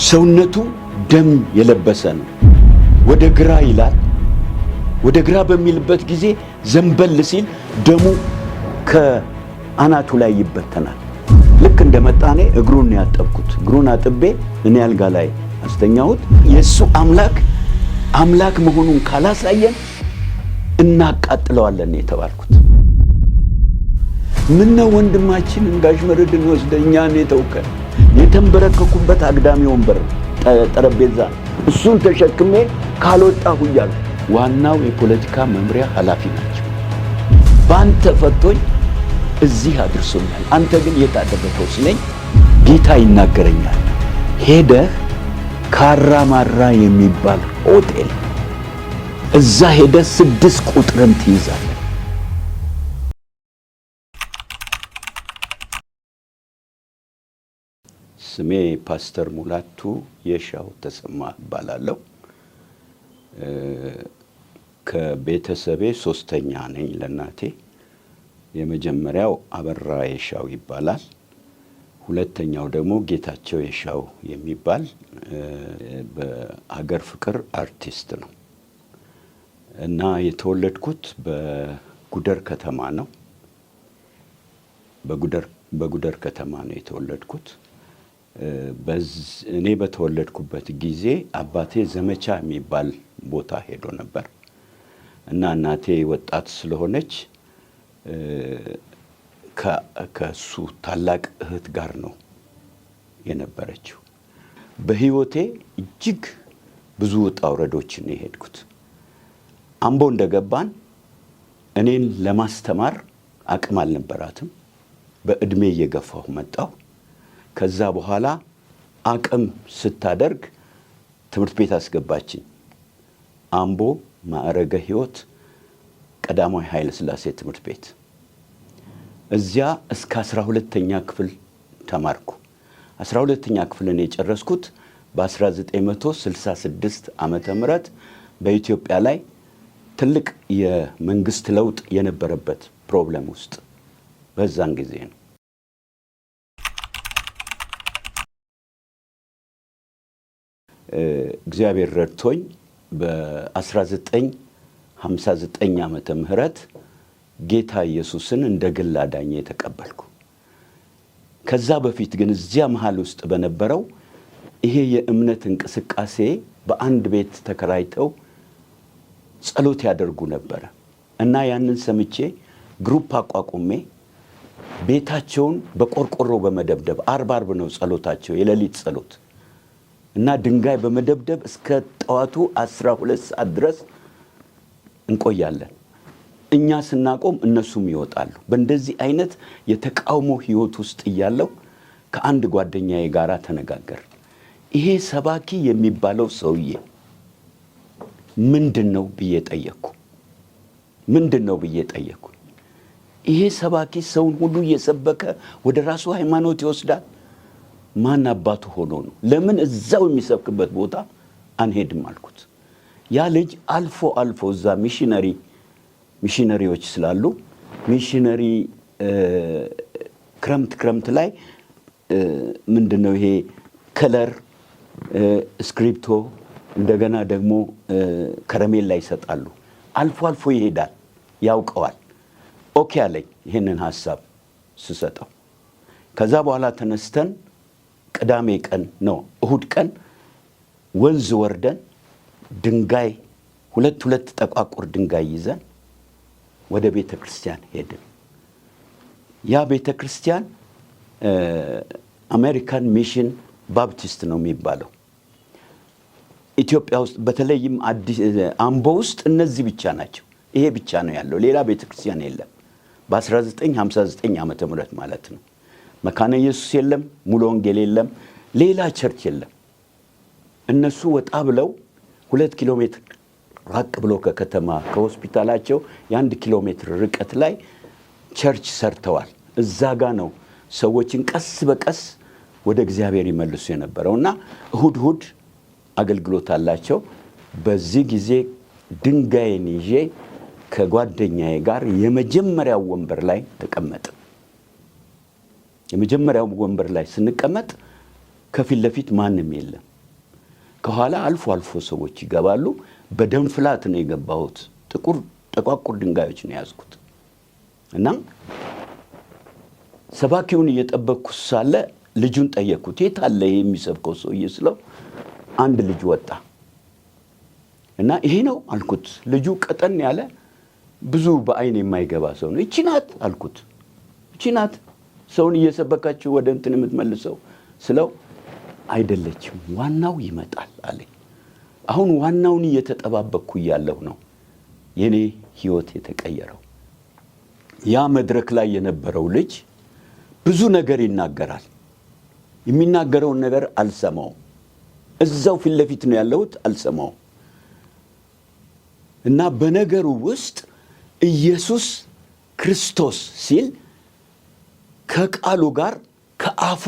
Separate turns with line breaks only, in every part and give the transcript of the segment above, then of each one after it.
ሰውነቱ ደም የለበሰ ነው። ወደ ግራ ይላል። ወደ ግራ በሚልበት ጊዜ ዘንበል ሲል ደሙ ከአናቱ ላይ ይበተናል። ልክ እንደመጣ እኔ እግሩን ያጠብኩት። እግሩን አጥቤ እኔ አልጋ ላይ አስተኛሁት። የእሱ አምላክ አምላክ መሆኑን ካላሳየን እናቃጥለዋለን የተባልኩት። ምነው ወንድማችንን ጋሽ መርዕድን ወስደህ እኛን የተውከን? የተንበረከኩበት አግዳሚ ወንበር ጠረጴዛ፣ እሱን ተሸክሜ ካልወጣሁ እያሉ ዋናው የፖለቲካ መምሪያ ኃላፊ ናቸው። በአንተ ፈቶኝ እዚህ አድርሶኛል። አንተ ግን የት አደረከው ሲለኝ ጌታ ይናገረኛል። ሄደህ ካራማራ የሚባል ሆቴል እዛ ሄደህ 6 ቁጥርን ትይዛለህ። ስሜ ፓስተር ሙላቱ የሻው ተሰማ እባላለሁ። ከቤተሰቤ ሶስተኛ ነኝ ለእናቴ። የመጀመሪያው አበራ የሻው ይባላል። ሁለተኛው ደግሞ ጌታቸው የሻው የሚባል በሀገር ፍቅር አርቲስት ነው እና የተወለድኩት በጉደር ከተማ ነው። በጉደር ከተማ ነው የተወለድኩት። እኔ በተወለድኩበት ጊዜ አባቴ ዘመቻ የሚባል ቦታ ሄዶ ነበር እና እናቴ ወጣት ስለሆነች ከሱ ታላቅ እህት ጋር ነው የነበረችው። በህይወቴ እጅግ ብዙ ውጣ ውረዶችን የሄድኩት። አምቦ እንደገባን እኔን ለማስተማር አቅም አልነበራትም። በእድሜ እየገፋሁ መጣሁ። ከዛ በኋላ አቅም ስታደርግ ትምህርት ቤት አስገባችኝ። አምቦ ማዕረገ ሕይወት ቀዳማዊ ኃይለ ሥላሴ ትምህርት ቤት። እዚያ እስከ 12ኛ ክፍል ተማርኩ። 12ኛ ክፍልን የጨረስኩት በ1966 ዓመተ ምህረት በኢትዮጵያ ላይ ትልቅ የመንግስት ለውጥ የነበረበት problem ውስጥ በዛን ጊዜ ነው። እግዚአብሔር ረድቶኝ በ1959 ዓመተ ምህረት ጌታ ኢየሱስን እንደ ግል አዳኜ የተቀበልኩ። ከዛ በፊት ግን እዚያ መሃል ውስጥ በነበረው ይሄ የእምነት እንቅስቃሴ በአንድ ቤት ተከራይተው ጸሎት ያደርጉ ነበረ እና ያንን ሰምቼ group አቋቁሜ ቤታቸውን በቆርቆሮ በመደብደብ፣ አርብ አርብ ነው ጸሎታቸው፣ የሌሊት ጸሎት፣ እና ድንጋይ በመደብደብ እስከ ጠዋቱ 12 ሰዓት ድረስ እንቆያለን። እኛ ስናቆም እነሱም ይወጣሉ። በእንደዚህ አይነት የተቃውሞ ህይወት ውስጥ እያለው ከአንድ ጓደኛዬ ጋር ተነጋገር። ይሄ ሰባኪ የሚባለው ሰውዬ ምንድን ነው ብዬ ጠየቅኩ። ምንድን ነው ብዬ ጠየቅኩ። ይሄ ሰባኪ ሰውን ሁሉ እየሰበከ ወደ ራሱ ሃይማኖት ይወስዳል። ማን አባቱ ሆኖ ነው? ለምን እዛው የሚሰብክበት ቦታ አንሄድም አልኩት። ያ ልጅ አልፎ አልፎ እዛ ሚሽነሪዎች ስላሉ ሚሽነሪ ክረምት ክረምት ላይ ምንድን ነው ይሄ color እስክሪፕቶ እንደገና ደግሞ ከረሜላ ይሰጣሉ። አልፎ አልፎ ይሄዳል፣ ያውቀዋል። Okay አለኝ ይህንን ሀሳብ ስሰጠው። ከዛ በኋላ ተነስተን ቅዳሜ ቀን ነው እሁድ ቀን ወንዝ ወርደን ድንጋይ ሁለት ሁለት ጠቋቁር ድንጋይ ይዘን ወደ ቤተ ክርስቲያን ሄድን። ያ ቤተ ክርስቲያን American Mission Baptist ነው የሚባለው። ኢትዮጵያ ውስጥ በተለይም አምቦ ውስጥ እነዚህ ብቻ ናቸው። ይሄ ብቻ ነው ያለው፣ ሌላ ቤተ ክርስቲያን የለም። በ1959 ዓመተ ምህረት ማለት ነው። መካነ ኢየሱስ የለም፣ ሙሉ ወንጌል የለም፣ ሌላ church የለም። እነሱ ወጣ ብለው 2 ኪሎ ሜትር ራቅ ብሎ ከከተማ ከሆስፒታላቸው የ1 ኪሎ ሜትር ርቀት ላይ church ሰርተዋል። እዛ ጋ ነው ሰዎችን ቀስ በቀስ ወደ እግዚአብሔር ይመልሱ የነበረው እና እሁድ እሁድ አገልግሎት አላቸው። በዚህ ጊዜ ድንጋይን ይዤ ከጓደኛዬ ጋር የመጀመሪያው ወንበር ላይ ተቀመጥን። የመጀመሪያው ወንበር ላይ ስንቀመጥ ከፊት ለፊት ማንም የለም። ከኋላ አልፎ አልፎ ሰዎች ይገባሉ። በደም ፍላት ነው የገባሁት። ጥቁር ጠቋቁር ድንጋዮች ነው የያዝኩት እና ሰባኪውን እየጠበቅኩ ሳለ ልጁን ጠየቅኩት። የት አለ ይሄ የሚሰብከው ሰውዬ ስለው አንድ ልጅ ወጣ እና ይሄ ነው አልኩት። ልጁ ቀጠን ያለ ብዙ በአይን የማይገባ ሰው ነው። እቺ ናት አልኩት። እቺ ናት ሰውን እየሰበካችሁ ወደ እንትን የምትመልሰው ስለው አይደለችም፣ ዋናው ይመጣል አለኝ። አሁን ዋናውን እየተጠባበቅኩ እያለሁ ነው የኔ ህይወት የተቀየረው። ያ መድረክ ላይ የነበረው ልጅ ብዙ ነገር ይናገራል። የሚናገረውን ነገር አልሰማውም። እዛው ፊት ለፊት ነው ያለሁት፣ አልሰማውም። እና በነገሩ ውስጥ ኢየሱስ ክርስቶስ ሲል ከቃሉ ጋር ከአፉ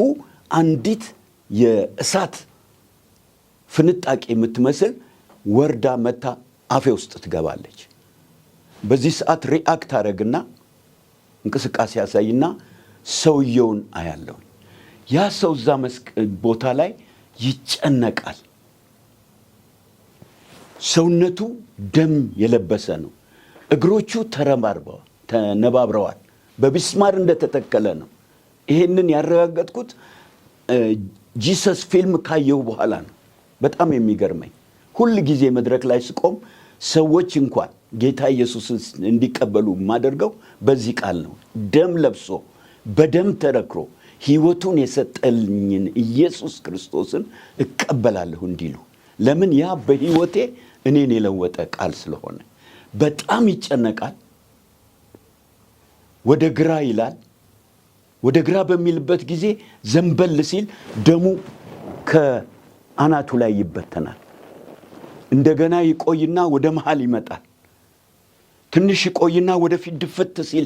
አንዲት የእሳት ፍንጣቂ የምትመስል ወርዳ መጥታ አፌ ውስጥ ትገባለች። በዚህ ሰዓት react አደረግና እንቅስቃሴ ያሳይና ሰውየውን አያለሁ። ያ ሰው እዛ መስክ ቦታ ላይ ይጨነቃል። ሰውነቱ ደም የለበሰ ነው። እግሮቹ ተነባብረዋል። በቢስማር እንደተተከለ ነው። ይሄንን ያረጋገጥኩት Jesus ፊልም ካየሁ በኋላ ነው። በጣም የሚገርመኝ ሁል ጊዜ መድረክ ላይ ስቆም ሰዎች እንኳን ጌታ ኢየሱስን እንዲቀበሉ የማደርገው በዚህ ቃል ነው። ደም ለብሶ በደም ተረክሮ ሕይወቱን የሰጠልኝን ኢየሱስ ክርስቶስን እቀበላለሁ እንዲሉ። ለምን? ያ በሕይወቴ እኔን የለወጠ ቃል ስለሆነ። በጣም ይጨነቃል። ወደ ግራ ይላል። ወደ ግራ በሚልበት ጊዜ ዘንበል ሲል ደሙ ከአናቱ ላይ ይበተናል። እንደገና ይቆይና ወደ መሃል ይመጣል። ትንሽ ይቆይና ወደፊት ድፍት ሲል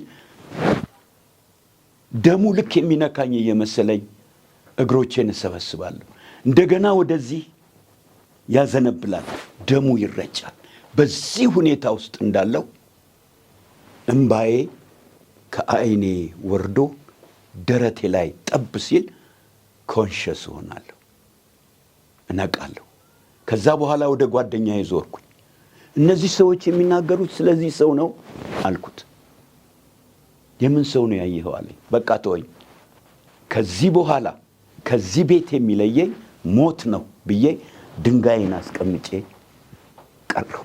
ደሙ ልክ የሚነካኝ እየመሰለኝ እግሮቼን እሰበስባለሁ። እንደገና ወደዚህ ያዘነብላል፣ ደሙ ይረጫል። በዚህ ሁኔታ ውስጥ እንዳለው እምባዬ ከአይኔ ወርዶ ደረቴ ላይ ጠብ ሲል conscious እሆናለሁ፣ እነቃለሁ። ከዛ በኋላ ወደ ጓደኛዬ ዞርኩኝ። እነዚህ ሰዎች የሚናገሩት ስለዚህ ሰው ነው አልኩት። የምን ሰው ነው ያየኸው አለኝ። በቃ ተወኝ፣ ከዚህ በኋላ ከዚህ ቤት የሚለየኝ ሞት ነው ብዬ ድንጋይን አስቀምጬ ቀረሁ።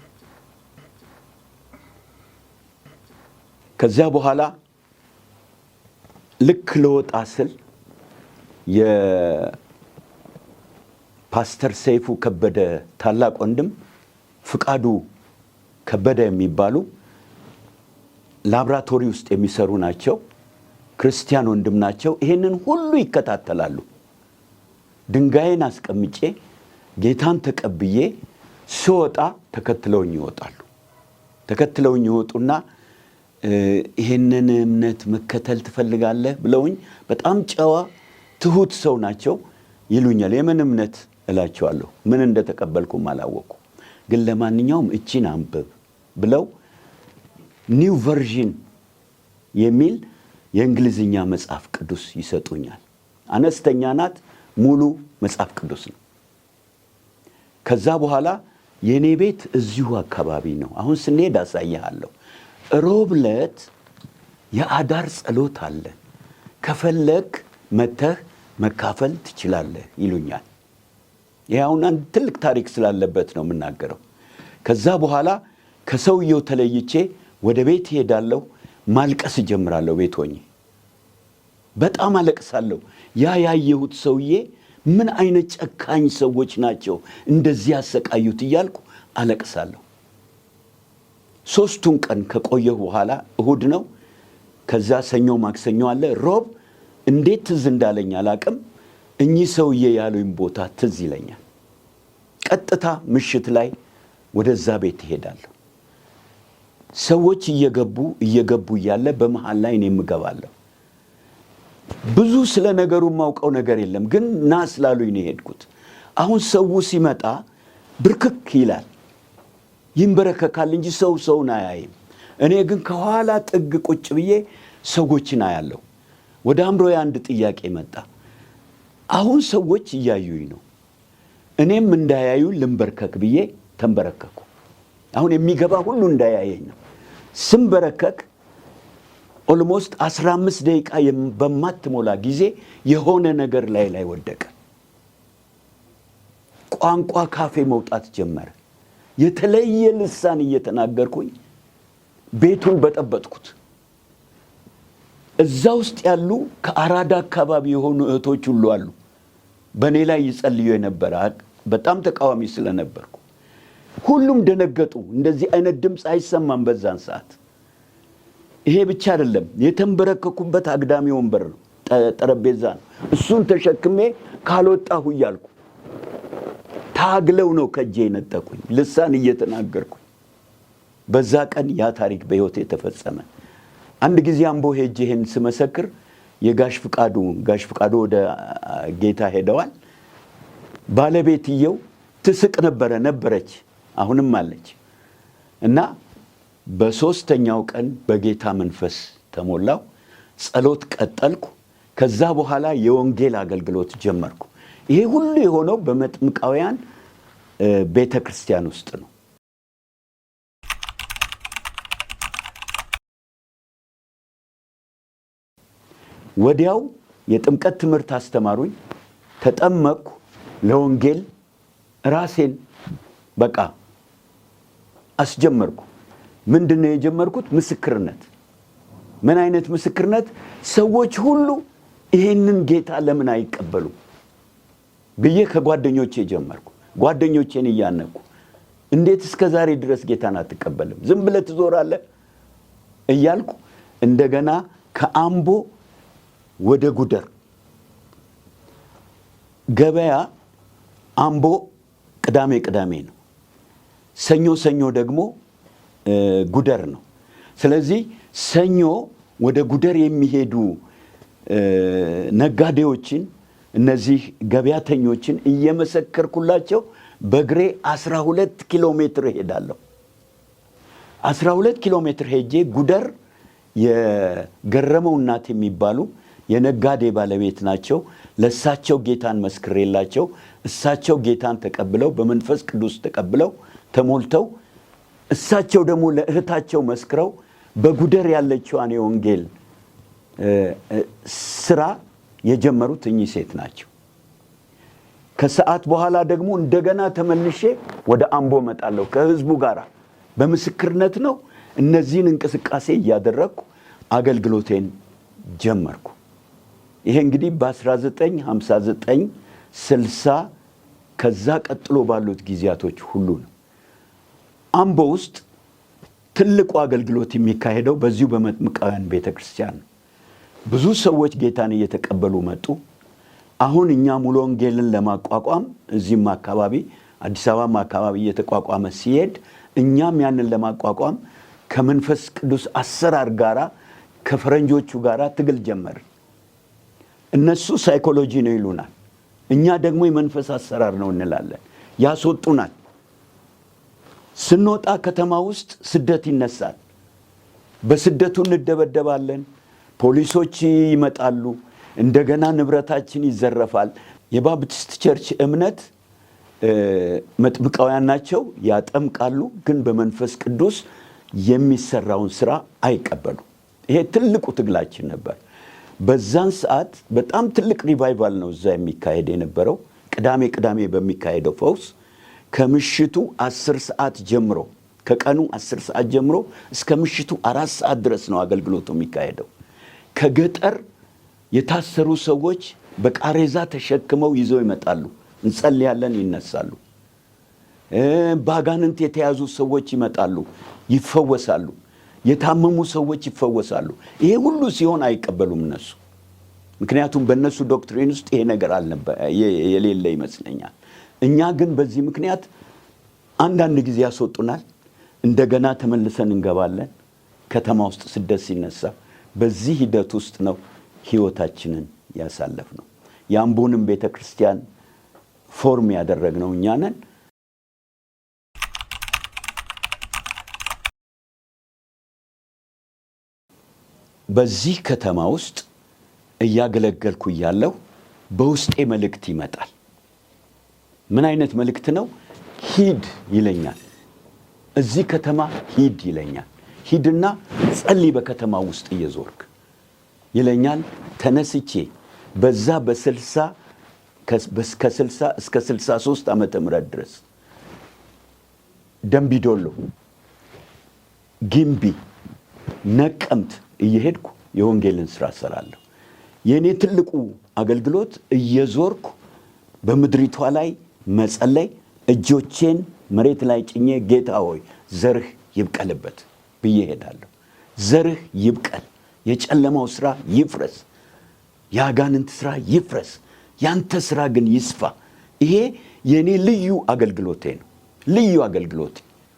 ከዚያ በኋላ ልክ ልወጣ ስል የፓስተር ሰይፉ ከበደ ታላቅ ወንድም ፍቃዱ ከበደ የሚባሉ ላብራቶሪ ውስጥ የሚሰሩ ናቸው። ክርስቲያን ወንድም ናቸው። ይሄንን ሁሉ ይከታተላሉ። ድንጋይን አስቀምጬ ጌታን ተቀብዬ ስወጣ ተከትለውኝ ይወጣሉ። ተከትለውኝ ይወጡና ይሄንን እምነት መከተል ትፈልጋለህ ብለውኝ፣ በጣም ጨዋ ትሁት ሰው ናቸው፣ ይሉኛል። የምን እምነት እላቸዋለሁ። ምን እንደተቀበልኩም አላወቅኩ። ግን ለማንኛውም እቺን አንብብ ብለው New Version የሚል የእንግሊዝኛ መጽሐፍ ቅዱስ ይሰጡኛል። አነስተኛ ናት፣ ሙሉ መጽሐፍ ቅዱስ ነው። ከዛ በኋላ የእኔ ቤት እዚሁ አካባቢ ነው። አሁን ስንሄድ አሳይሃለሁ። ሮብ ዕለት የአዳር ጸሎት አለ፣ ከፈለክ መተህ መካፈል ትችላለህ ይሉኛል። ይህ አሁን አንድ ትልቅ ታሪክ ስላለበት ነው የምናገረው። ከዛ በኋላ ከሰውየው ተለይቼ ወደ ቤት እሄዳለሁ። ማልቀስ እጀምራለሁ። ቤት ሆኜ በጣም አለቅሳለሁ። ያ ያየሁት ሰውዬ ምን አይነት ጨካኝ ሰዎች ናቸው እንደዚህ ያሰቃዩት እያልኩ አለቅሳለሁ። 3ቱን ቀን ከቆየሁ በኋላ እሁድ ነው። ከዛ ሰኞ፣ ማክሰኞ አለ። ሮብ እንዴት ትዝ እንዳለኝ አላቅም። እኚህ ሰውዬ ያሉኝ ቦታ ትዝ ይለኛል። ቀጥታ ምሽት ላይ ወደዛ ቤት እሄዳለሁ። ሰዎች እየገቡ እየገቡ እያለ በመሃል ላይ እኔም እገባለሁ። ብዙ ስለ ነገሩ የማውቀው ነገር የለም፣ ግን ና ስላሉኝ ነው የሄድኩት። አሁን ሰው ሲመጣ ብርክክ ይላል፣ ይንበረከካል እንጂ ሰው ሰውን አያይም። እኔ ግን ከኋላ ጥግ ቁጭ ብዬ ሰዎችን አያለሁ። ወደ አእምሮዬ አንድ ጥያቄ መጣ። አሁን ሰዎች እያዩኝ ነው፣ እኔም እንዳያዩ ልንበርከክ ብዬ ተንበረከኩ። አሁን የሚገባ ሁሉ እንዳያየኝ ነው። ስንበረከክ almost 15 ደቂቃ በማትሞላ ጊዜ የሆነ ነገር ላዬ ላይ ወደቀ። ቋንቋ ካፌ መውጣት ጀመረ። የተለየ ልሳን እየተናገርኩኝ ቤቱን በጠበጥኩት። እዛ ውስጥ ያሉ ከአራዳ አካባቢ የሆኑ እህቶች ሁሉ አሉ። በእኔ ላይ ይጸልዩ የነበረ፣ በጣም ተቃዋሚ ስለነበርኩ ሁሉም ደነገጡ። እንደዚህ አይነት ድምፅ አይሰማም በዛን ሰዓት። ይሄ ብቻ አይደለም፣ የተንበረከኩበት አግዳሚ ወንበር ነው፣ ጠረጴዛ ነው። እሱን ተሸክሜ ካልወጣሁ እያልኩ ታግለው ነው ከእጄ የነጠቁኝ፣ ልሳን እየተናገርኩኝ። በዛ ቀን ያ ታሪክ በሕይወቴ ተፈጸመ። አንድ ጊዜ አምቦ ሄጄ ይሄን ስመሰክር የጋሽ ፍቃዱ፣ ጋሽ ፍቃዱ ወደ ጌታ ሄደዋል። ባለቤትየው ትስቅ ነበረ፣ ነበረች፣ አሁንም አለች። እና በሶስተኛው ቀን በጌታ መንፈስ ተሞላው። ጸሎት ቀጠልኩ። ከዛ በኋላ የወንጌል አገልግሎት ጀመርኩ። ይሄ ሁሉ የሆነው በመጥምቃውያን ቤተ ክርስቲያን ውስጥ ነው። ወዲያው የጥምቀት ትምህርት አስተማሩኝ። ተጠመቅኩ። ለወንጌል ራሴን በቃ አስጀመርኩ። ምንድነው የጀመርኩት? ምስክርነት። ምን አይነት ምስክርነት? ሰዎች ሁሉ ይሄንን ጌታ ለምን አይቀበሉ ብዬ ከጓደኞቼ ጀመርኩ። ጓደኞቼን እያነኩ እንዴት እስከ ዛሬ ድረስ ጌታን አትቀበልም? ዝም ብለህ ትዞራለህ እያልኩ እንደገና ከአምቦ ወደ ጉደር ገበያ። አምቦ ቅዳሜ ቅዳሜ ነው። ሰኞ ሰኞ ደግሞ ጉደር ነው። ስለዚህ ሰኞ ወደ ጉደር የሚሄዱ ነጋዴዎችን፣ እነዚህ ገበያተኞችን እየመሰከርኩላቸው በእግሬ 12 ኪሎ ሜትር እሄዳለሁ። 12 ኪሎ ሜትር ሄጄ ጉደር የገረመው እናት የሚባሉ የነጋዴ ባለቤት ናቸው። ለእሳቸው ጌታን መስክሬላቸው እሳቸው ጌታን ተቀብለው፣ በመንፈስ ቅዱስ ተቀብለው ተሞልተው፣ እሳቸው ደግሞ ለእህታቸው መስክረው በጉደር ያለችዋን የወንጌል ስራ የጀመሩት እኚህ ሴት ናቸው። ከሰዓት በኋላ ደግሞ እንደገና ተመልሼ ወደ አምቦ እመጣለሁ ከህዝቡ ጋር በምስክርነት ነው። እነዚህን እንቅስቃሴ እያደረግኩ አገልግሎቴን ጀመርኩ። ይሄ እንግዲህ በ1959፣ 60 ከዛ ቀጥሎ ባሉት ጊዜያቶች ሁሉ ነው። አምቦ ውስጥ ትልቁ አገልግሎት የሚካሄደው በዚሁ በመጥምቃውያን ቤተክርስቲያን ነው። ብዙ ሰዎች ጌታን እየተቀበሉ መጡ። አሁን እኛ ሙሉ ወንጌልን ለማቋቋም እዚህም አካባቢ፣ አዲስ አበባም አካባቢ እየተቋቋመ ሲሄድ እኛም ያንን ለማቋቋም ከመንፈስ ቅዱስ አሰራር ጋራ፣ ከፈረንጆቹ ጋራ ትግል ጀመርን። እነሱ ሳይኮሎጂ ነው ይሉናል፣ እኛ ደግሞ የመንፈስ አሰራር ነው እንላለን። ያስወጡናል። ስንወጣ ከተማ ውስጥ ስደት ይነሳል። በስደቱ እንደበደባለን። ፖሊሶች ይመጣሉ። እንደገና ንብረታችን ይዘረፋል። የ Baptist church እምነት መጥምቃውያን ናቸው፣ ያጠምቃሉ፣ ግን በመንፈስ ቅዱስ የሚሰራውን ስራ አይቀበሉ። ይሄ ትልቁ ትግላችን ነበር። በዛን ሰዓት በጣም ትልቅ revival ነው እዛ የሚካሄድ የነበረው። ቅዳሜ ቅዳሜ በሚካሄደው ፈውስ ከምሽቱ 10 ሰዓት ጀምሮ፣ ከቀኑ 10 ሰዓት ጀምሮ እስከ ምሽቱ 4 ሰዓት ድረስ ነው አገልግሎቱ የሚካሄደው። ከገጠር የታሰሩ ሰዎች በቃሬዛ ተሸክመው ይዘው ይመጣሉ። እንጸልያለን፣ ይነሳሉ። በአጋንንት የተያዙ ሰዎች ይመጣሉ፣ ይፈወሳሉ። የታመሙ ሰዎች ይፈወሳሉ። ይሄ ሁሉ ሲሆን አይቀበሉም እነሱ። ምክንያቱም በእነሱ doctrine ውስጥ ይሄ ነገር የሌለ ይመስለኛል። እኛ ግን በዚህ ምክንያት አንዳንድ ጊዜ ያስወጡናል። እንደገና ተመልሰን እንገባለን። ከተማ ውስጥ ስደት ሲነሳ በዚህ ሂደት ውስጥ ነው ህይወታችንን ያሳለፍነው። የአምቦንም ቤተ ክርስቲያን form ያደረግነው እኛ ነን። በዚህ ከተማ ውስጥ እያገለገልኩ እያለሁ በውስጤ መልእክት ይመጣል። ምን አይነት መልእክት ነው? ሂድ ይለኛል። እዚህ ከተማ ሂድ ይለኛል። ሂድና ጸልይ በከተማ ውስጥ እየዞርክ ይለኛል። ተነስቼ በዛ ከ60 እስከ 63 ዓመተ ምህረት ድረስ ደምቢዶሎ፣ ጊምቢ፣ ነቀምት እየሄድኩ የወንጌልን ስራ እሰራለሁ። የእኔ ትልቁ አገልግሎት እየዞርኩ በምድሪቷ ላይ መጸለይ፣ እጆቼን መሬት ላይ ጭኜ ጌታ ሆይ ዘርህ ይብቀልበት ብዬ እሄዳለሁ። ዘርህ ይብቀል፣ የጨለማው ስራ ይፍረስ፣ የአጋንንት ስራ ይፍረስ፣ ያንተ ስራ ግን ይስፋ። ይሄ የእኔ ልዩ አገልግሎቴ ነው። ልዩ አገልግሎቴ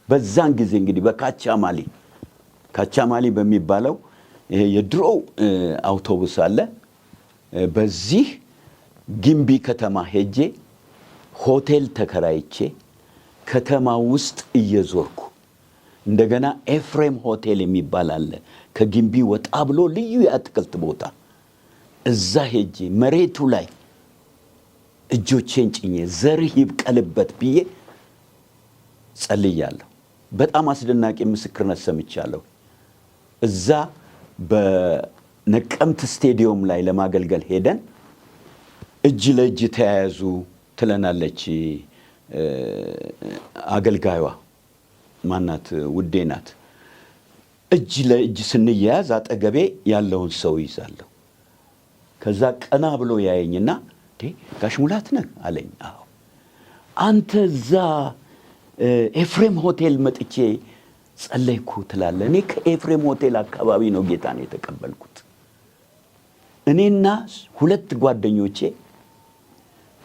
በዛን ጊዜ እንግዲህ በካቻማሊ ካቻማሊ በሚባለው ይሄ የድሮው አውቶቡስ አለ። በዚህ ጊምቢ ከተማ ሄጄ ሆቴል ተከራይቼ ከተማ ውስጥ እየዞርኩ እንደገና ኤፍሬም ሆቴል የሚባል አለ ከጊምቢ ወጣ ብሎ ልዩ የአትክልት ቦታ፣ እዛ ሄጄ መሬቱ ላይ እጆቼን ጭኜ ዘርህ ይብቀልበት ብዬ ጸልያለሁ። በጣም አስደናቂ ምስክርነት ሰምቻለሁ። እዛ በነቀምት ስቴዲየም ላይ ለማገልገል ሄደን እጅ ለእጅ ተያያዙ ትለናለች አገልጋዩዋ፣ ማናት ውዴ ናት። እጅ ለእጅ ስንያያዝ አጠገቤ ያለውን ሰው ይዛለሁ። ከዛ ቀና ብሎ ያየኝና ጋሽ ሙላት ነህ አለኝ። አዎ። አንተ እዛ ኤፍሬም ሆቴል መጥቼ ጸለይኩ ትላለህ። እኔ ከኤፍሬም ሆቴል አካባቢ ነው ጌታን የተቀበልኩት። እኔና ሁለት ጓደኞቼ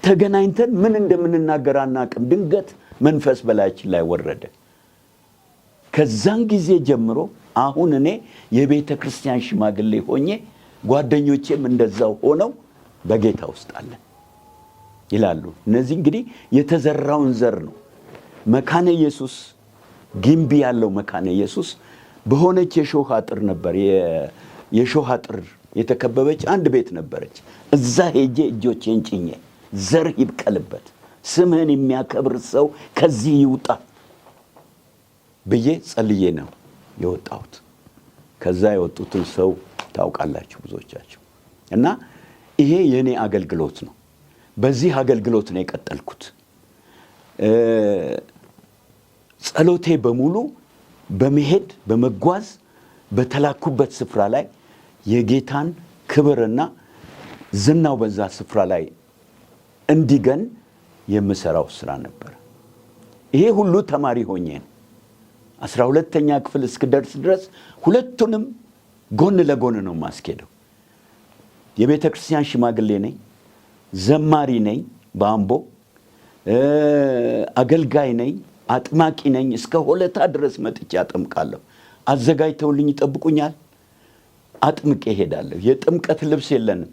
ተገናኝተን ምን እንደምንናገር አናውቅም። ድንገት መንፈስ በላያችን ላይ ወረደ። ከዛን ጊዜ ጀምሮ አሁን እኔ የቤተ ክርስቲያን ሽማግሌ ሆኜ ጓደኞቼም እንደዛው ሆነው በጌታ ውስጥ አለን ይላሉ። እነዚህ እንግዲህ የተዘራውን ዘር ነው። መካነ ኢየሱስ ጊምቢ ያለው መካነ ኢየሱስ በሆነች የሾህ አጥር ነበር። የሾህ አጥር የተከበበች አንድ ቤት ነበረች። እዛ ሄጄ እጆቼን ጭኜ ዘር ይብቀልበት፣ ስምህን የሚያከብር ሰው ከዚህ ይውጣ ብዬ ጸልዬ ነው የወጣሁት። ከዛ የወጡትን ሰው ታውቃላችሁ ብዙዎቻችሁ። እና ይሄ የኔ አገልግሎት ነው። በዚህ አገልግሎት ነው የቀጠልኩት። ጸሎቴ በሙሉ በመሄድ በመጓዝ በተላኩበት ስፍራ ላይ የጌታን ክብርና ዝናው በዛ ስፍራ ላይ እንዲገን የምሰራው ስራ ነበር። ይሄ ሁሉ ተማሪ ሆኜ ነው። 12ኛ ክፍል እስክደርስ ድረስ ሁለቱንም ጎን ለጎን ነው የማስኬደው። የቤተ ክርስቲያን ሽማግሌ ነኝ፣ ዘማሪ ነኝ፣ በአምቦ አገልጋይ ነኝ፣ አጥማቂ ነኝ። እስከ ሆለታ ድረስ መጥቼ አጠምቃለሁ። አዘጋጅተውልኝ ይጠብቁኛል። አጥምቄ እሄዳለሁ። የጥምቀት ልብስ የለንም።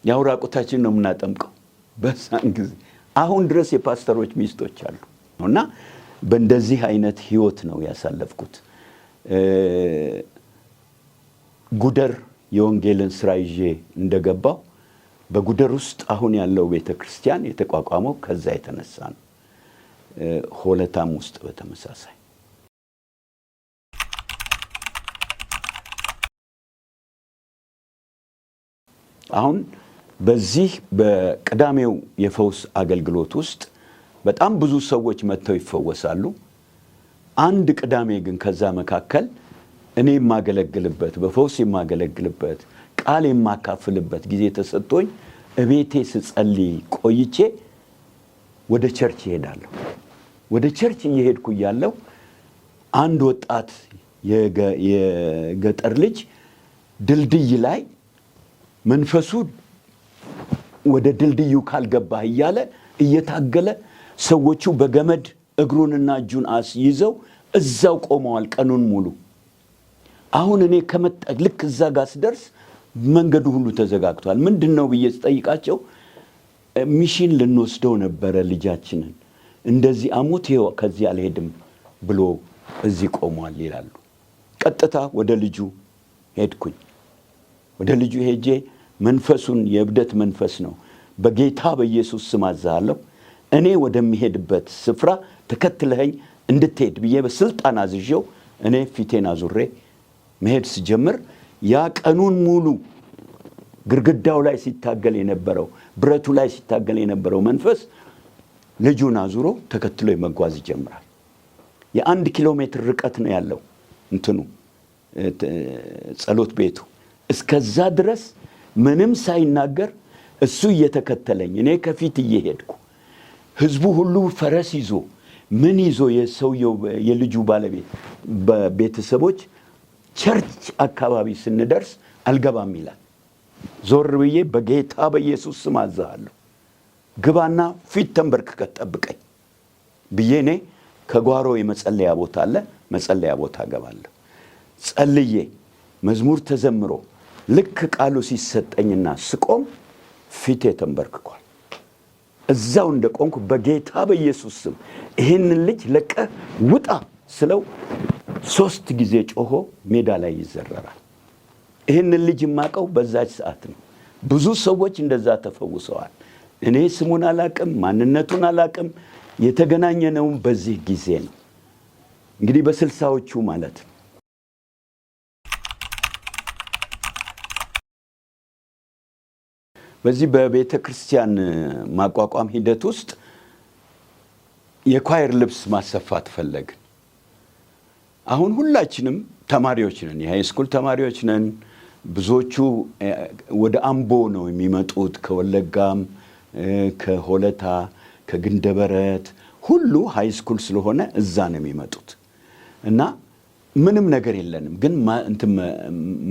ያው ራቁታችን ነው የምናጠምቀው በዛን ጊዜ። አሁን ድረስ የፓስተሮች ሚስቶች አሉ። እና በእንደዚህ አይነት ህይወት ነው ያሳለፍኩት። ጉደር የወንጌልን ስራ ይዤ እንደገባው በጉደር ውስጥ አሁን ያለው ቤተክርስቲያን የተቋቋመው ከዛ የተነሳ ነው። ሆለታም ውስጥ በተመሳሳይ። አሁን በዚህ በቅዳሜው የፈውስ አገልግሎት ውስጥ በጣም ብዙ ሰዎች መጥተው ይፈወሳሉ። አንድ ቅዳሜ ግን ከዛ መካከል እኔ የማገለግልበት፣ በፈውስ የማገለግልበት፣ ቃል የማካፍልበት ጊዜ ተሰጥቶኝ እቤቴ ስጸልይ ቆይቼ ወደ church እሄዳለሁ። ወደ church እየሄድኩ እያለሁ አንድ ወጣት የገጠር ልጅ ድልድይ ላይ መንፈሱ ወደ ድልድዩ ካልገባህ እያለ እየታገለ ሰዎቹ በገመድ እግሩንና እጁን አስይዘው እዛው ቆመዋል ቀኑን ሙሉ። አሁን እኔ ከመጣ ልክ እዛ ጋር ስደርስ መንገዱ ሁሉ ተዘጋግቷል። ምንድነው ብዬ ስጠይቃቸው mission ልንወስደው ነበረ ልጃችንን፣ እንደዚህ አሞት ይኸው ከዚህ አልሄድም ብሎ እዚህ ቆሟል ይላሉ። ቀጥታ ወደ ልጁ ሄድኩኝ። ወደ ልጁ ሄጄ መንፈሱን የእብደት መንፈስ ነው፣ በጌታ በኢየሱስ ስም አዝሃለሁ፣ እኔ ወደሚሄድበት ስፍራ ተከትለኸኝ እንድትሄድ ብዬ በስልጣን አዝዤው እኔ ፊቴን አዙሬ መሄድ ስጀምር ያ ቀኑን ሙሉ ግድግዳው ላይ ሲታገል የነበረው፣ ብረቱ ላይ ሲታገል የነበረው መንፈስ ልጁን አዙሮ ተከትሎ መጓዝ ይጀምራል። የ1 ኪሎ ሜትር ርቀት ነው ያለው እንትኑ ጸሎት ቤቱ። እስከዛ ድረስ ምንም ሳይናገር እሱ እየተከተለኝ እኔ ከፊት እየሄድኩ፣ ህዝቡ ሁሉ ፈረስ ይዞ ምን ይዞ፣ የሰውየው የልጁ ባለቤት በቤተሰቦች church አካባቢ ስንደርስ አልገባም ይላል። ዞር ብዬ በጌታ በኢየሱስ ስም አዝሃለሁ፣ ግባና ፊት ተንበርክከህ ጠብቀኝ ብዬ እኔ ከጓሮ የመጸለያ ቦታ አለ፣ መጸለያ ቦታ እገባለሁ። ጸልዬ መዝሙር ተዘምሮ ልክ ቃሉ ሲሰጠኝና ስቆም ፊቴ ተንበርክኳል። እዛው እንደቆምኩ በጌታ በኢየሱስ ስም ይህንን ልጅ ለቀህ ውጣ ስለው 3 ጊዜ ጮሆ ሜዳ ላይ ይዘረራል። ይህንን ልጅ የማውቀው በዛች ሰዓት ነው። ብዙ ሰዎች እንደዛ ተፈውሰዋል። እኔ ስሙን አላቅም፣ ማንነቱን አላቅም። የተገናኘነውም በዚህ ጊዜ ነው። እንግዲህ በ60ዎቹ ማለት ነው። በዚህ በቤተ ክርስቲያን ማቋቋም ሂደት ውስጥ የ choir ልብስ ማሰፋት ፈለግን። አሁን ሁላችንም ተማሪዎች ነን፣ የ high school ተማሪዎች ነን። ብዙዎቹ ወደ አምቦ ነው የሚመጡት፣ ከወለጋም፣ ከሆለታ፣ ከግንደበረት ሁሉ high school ስለሆነ እዛ ነው የሚመጡት። እና ምንም ነገር የለንም፣ ግን እንትን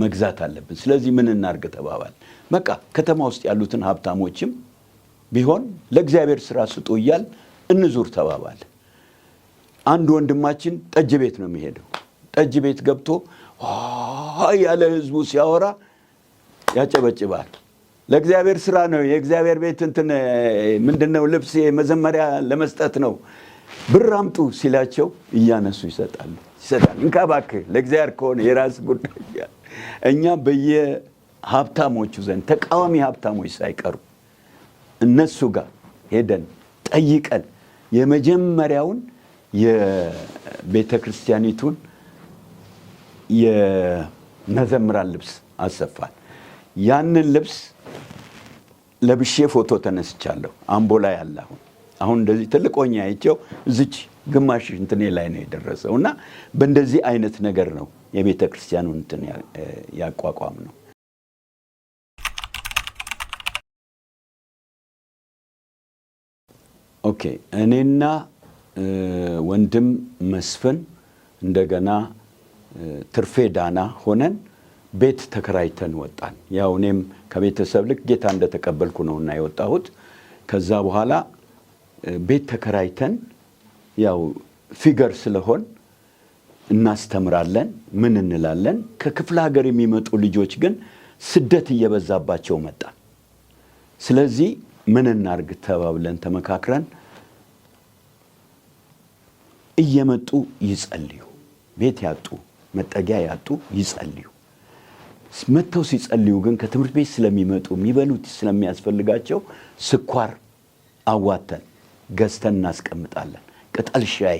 መግዛት አለብን። ስለዚህ ምን እናርግ ተባባል። በቃ ከተማ ውስጥ ያሉትን ሀብታሞችም ቢሆን ለእግዚአብሔር ስራ ስጡ እያል እንዙር ተባባል። አንድ ወንድማችን ጠጅ ቤት ነው የሚሄደው። ጠጅ ቤት ገብቶ ያለ ህዝቡ ሲያወራ ያጨበጭባል። ለእግዚአብሔር ስራ ነው፣ የእግዚአብሔር ቤት እንትን ምንድነው ልብስ መዘመሪያ ለመስጠት ነው። ብር አምጡ ሲላቸው እያነሱ ይሰጣሉ ይሰጣሉ። እንካ እባክህ ለእግዚአብሔር ከሆነ የራስ ጉዳይ። እኛ በየሀብታሞቹ ዘንድ ተቃዋሚ ሀብታሞች ሳይቀሩ እነሱ ጋር ሄደን ጠይቀን የመጀመሪያውን የቤተ ክርስቲያኒቱን የመዘምራን ልብስ አሰፋን። ያንን ልብስ ለብሼ ፎቶ ተነስቻለሁ። አምቦ ላይ አለ። አሁን እንደዚህ ትልቅ ሆኜ አይቼው እዚች ግማሽ እንትኔ ላይ ነው የደረሰው። እና በእንደዚህ አይነት ነገር ነው የቤተ ክርስቲያኑን እንትን ያቋቋም ነው። Okay፣ እኔና ወንድም መስፍን እንደገና ትርፌ ዳና ሆነን ቤት ተከራይተን ወጣን። ያው እኔም ከቤተሰብ ልክ ጌታ እንደተቀበልኩ ነውና የወጣሁት። ከዛ በኋላ ቤት ተከራይተን ያው figure ስለሆን እናስተምራለን፣ ምን እንላለን። ከክፍለ ሀገር የሚመጡ ልጆች ግን ስደት እየበዛባቸው መጣ። ስለዚህ ምን እናርግ ተባብለን ተመካክረን እየመጡ ይጸልዩ፣ ቤት ያጡ መጠጊያ ያጡ ይጸልዩ። መጥተው ሲጸልዩ ግን ከትምህርት ቤት ስለሚመጡ የሚበሉት ስለሚያስፈልጋቸው ስኳር አዋተን ገዝተን እናስቀምጣለን። ቅጠል ሻይ፣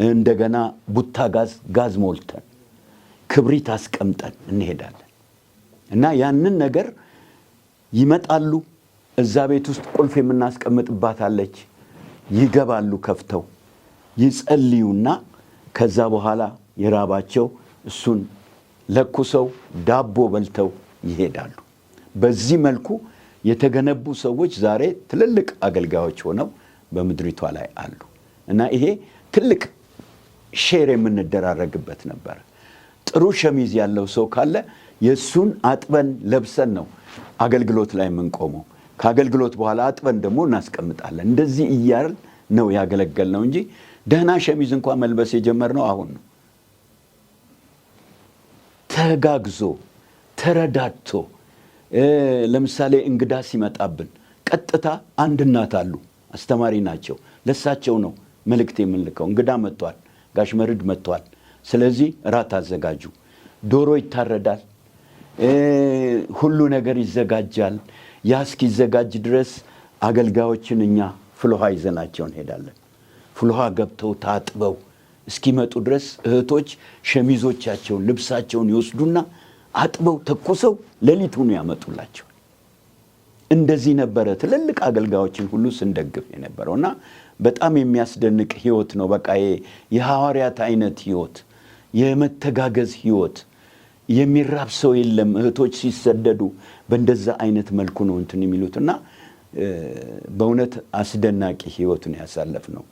እንደገና ቡታ ጋዝ ጋዝ ሞልተን ክብሪት አስቀምጠን እንሄዳለን። እና ያንን ነገር ይመጣሉ። እዛ ቤት ውስጥ ቁልፍ የምናስቀምጥባት አለች። ይገባሉ፣ ከፍተው ይጸልዩና ከዛ በኋላ የራባቸው እሱን ለኩሰው ዳቦ በልተው ይሄዳሉ። በዚህ መልኩ የተገነቡ ሰዎች ዛሬ ትልልቅ አገልጋዮች ሆነው በምድሪቷ ላይ አሉ። እና ይሄ ትልቅ share የምንደራረግበት ነበር። ጥሩ ሸሚዝ ያለው ሰው ካለ የእሱን አጥበን ለብሰን ነው አገልግሎት ላይ የምንቆመው። ከአገልግሎት በኋላ አጥበን ደግሞ እናስቀምጣለን። እንደዚህ እያልን ነው ያገለገልነው እንጂ ደህና ሸሚዝ እንኳን መልበስ የጀመርነው አሁን ነው። ተጋግዞ ተረዳድቶ፣ ለምሳሌ እንግዳ ሲመጣብን ቀጥታ አንድ እናት አሉ፣ አስተማሪ ናቸው። ለሳቸው ነው መልእክት የምንልከው። እንግዳ መጥቷል፣ ጋሽ መርድ መጥቷል። ስለዚህ እራት አዘጋጁ። ዶሮ ይታረዳል። ሁሉ ነገር ይዘጋጃል። ያ እስኪዘጋጅ ድረስ አገልጋዮችን እኛ ፍልውሃ ይዘናቸው እንሄዳለን። ፍልውሃ ገብተው ታጥበው እስኪመጡ ድረስ እህቶች ሸሚዞቻቸውን፣ ልብሳቸውን ይወስዱና አጥበው ተኩሰው ሌሊቱን ያመጡላቸው። እንደዚህ ነበረ ትልልቅ አገልጋዮችን ሁሉ ስንደግፍ የነበረው እና በጣም የሚያስደንቅ ህይወት ነው። በቃ የሐዋርያት አይነት ህይወት፣ የመተጋገዝ ህይወት። የሚራብ ሰው የለም። እህቶች ሲሰደዱ በእንደዛ አይነት መልኩ ነው እንትን የሚሉት እና በእውነት አስደናቂ ህይወቱን ያሳለፍ ነው።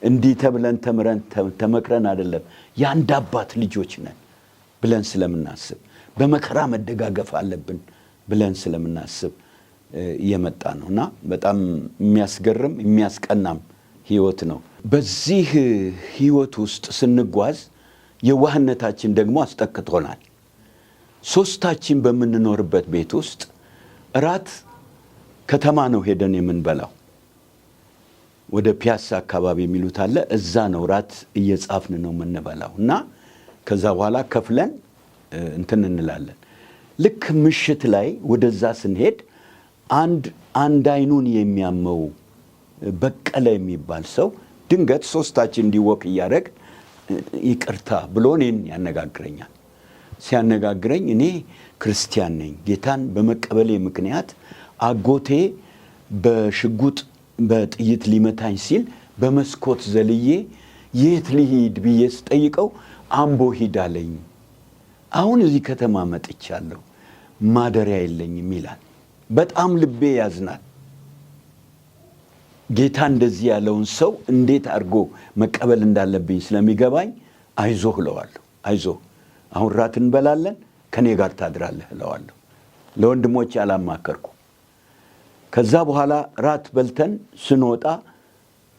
እንዲህ ተብለን ተምረን ተመክረን አይደለም፣ የአንድ አባት ልጆች ነን ብለን ስለምናስብ፣ በመከራ መደጋገፍ አለብን ብለን ስለምናስብ የመጣ ነው እና በጣም የሚያስገርም የሚያስቀናም ህይወት ነው። በዚህ ህይወት ውስጥ ስንጓዝ የዋህነታችን ደግሞ አስጠቅቶናል። ሶስታችን በምንኖርበት ቤት ውስጥ እራት ከተማ ነው ሄደን የምንበላው። ወደ ፒያሳ አካባቢ የሚሉት አለ። እዛ ነው ራት እየጻፍን ነው የምንበላው እና ከዛ በኋላ ከፍለን እንትን እንላለን። ልክ ምሽት ላይ ወደዛ ስንሄድ አንድ አንድ አይኑን የሚያመው በቀለ የሚባል ሰው ድንገት ሶስታችን እንዲ walk እያደረግ ይቅርታ ብሎ እኔን ያነጋግረኛል። ሲያነጋግረኝ እኔ ክርስቲያን ነኝ፣ ጌታን በመቀበሌ ምክንያት አጎቴ በሽጉጥ በጥይት ሊመታኝ ሲል በመስኮት ዘልዬ የት ልሂድ ብዬ ስጠይቀው አምቦ ሂድ አለኝ። አሁን እዚህ ከተማ መጥቻለሁ፣ ማደሪያ የለኝም ይላል። በጣም ልቤ ያዝናል። ጌታ እንደዚህ ያለውን ሰው እንዴት አድርጎ መቀበል እንዳለብኝ ስለሚገባኝ አይዞህ እለዋለሁ። አይዞህ፣ አሁን ራት እንበላለን፣ ከኔ ጋር ታድራለህ እለዋለሁ። ለወንድሞች አላማከርኩ። ከዛ በኋላ ራት በልተን ስንወጣ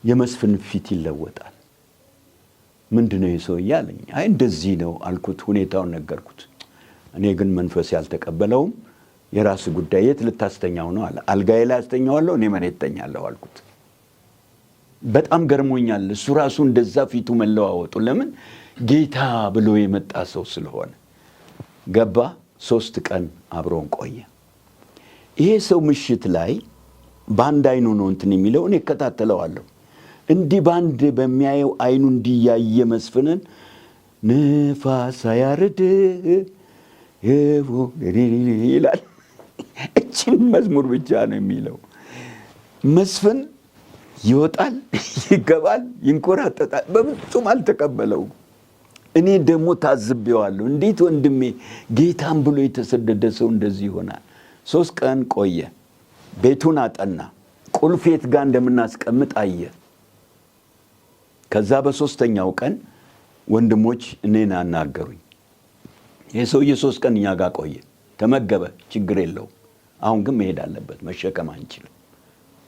የመስፍን ፊት ይለወጣል። ምንድነው ይህ ሰውዬ አለኝ። አይ እንደዚህ ነው አልኩት፣ ሁኔታውን ነገርኩት። እኔ ግን መንፈስ ያልተቀበለውም የራስ ጉዳይ፣ የት ልታስተኛው ነው አለ። አልጋዬ ላይ አስተኛዋለሁ፣ እኔ መሬት እተኛለሁ አልኩት። በጣም ገርሞኛል። እሱ ራሱ እንደዛ ፊቱ መለዋወጡ ለምን ጌታ ብሎ የመጣ ሰው ስለሆነ ገባ። 3 ቀን አብሮን ቆየ። ይሄ ሰው ምሽት ላይ በአንድ አይኑ ነው እንትን የሚለው፣ እኔ እከታተለዋለሁ። እንዲህ በአንድ በሚያየው አይኑ እንዲያየ መስፍንን ንፋስ አያርድ ይላል። እችን መዝሙር ብቻ ነው የሚለው። መስፍን ይወጣል፣ ይገባል፣ ይንኮራጠጣል። በፍጹም አልተቀበለውም። እኔ ደግሞ ታዝቤዋለሁ። እንዴት ወንድሜ ጌታን ብሎ የተሰደደ ሰው እንደዚህ ይሆናል? 3 ቀን ቆየ። ቤቱን አጠና። ቁልፍ የት ጋር እንደምናስቀምጥ አየ። ከዛ በ3ኛው ቀን ወንድሞች እኔን አናገሩኝ። ይሄ ሰውዬ 3 ቀን እኛ ጋር ቆየ፣ ተመገበ፣ ችግር የለውም። አሁን ግን መሄድ አለበት፣ መሸከም አንችልም።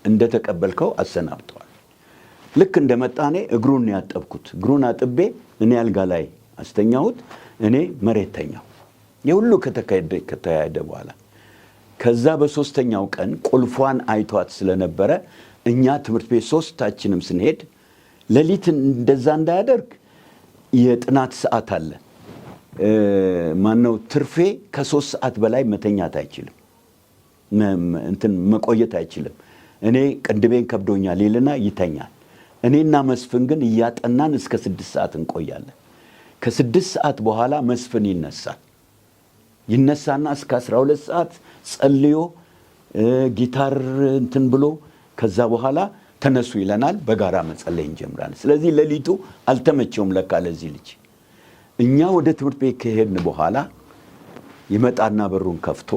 እንደተቀበልከው አሰናብተዋል። ልክ እንደመጣ እኔ እግሩን ያጠብኩት፣ እግሩን አጥቤ እኔ አልጋ ላይ አስተኛሁት፣ እኔ መሬት ተኛሁ። የሁሉ ከተካሄደ በኋላ ከዛ በ3ኛው ቀን ቁልፏን አይቷት ስለነበረ እኛ ትምህርት ቤት ሶስታችንም ስንሄድ ሌሊት እንደዛ እንዳያደርግ የጥናት ሰዓት አለ። ማነው ትርፌ ከ3 ሰዓት በላይ መተኛት አይችልም፣ እንትን መቆየት አይችልም። እኔ ቅንድቤን ከብዶኛል ይልና ይተኛል። እኔና መስፍን ግን እያጠናን እስከ 6 ሰዓት እንቆያለን። ከ6 ሰዓት በኋላ መስፍን ይነሳል። ይነሳና እስከ 12 ሰዓት ጸልዮ ጊታር እንትን ብሎ ከዛ በኋላ ተነሱ ይለናል። በጋራ መጸለይ እንጀምራለን። ስለዚህ ሌሊቱ አልተመቸውም ለካ ለዚህ ልጅ። እኛ ወደ ትምህርት ቤት ከሄድን በኋላ ይመጣና በሩን ከፍቶ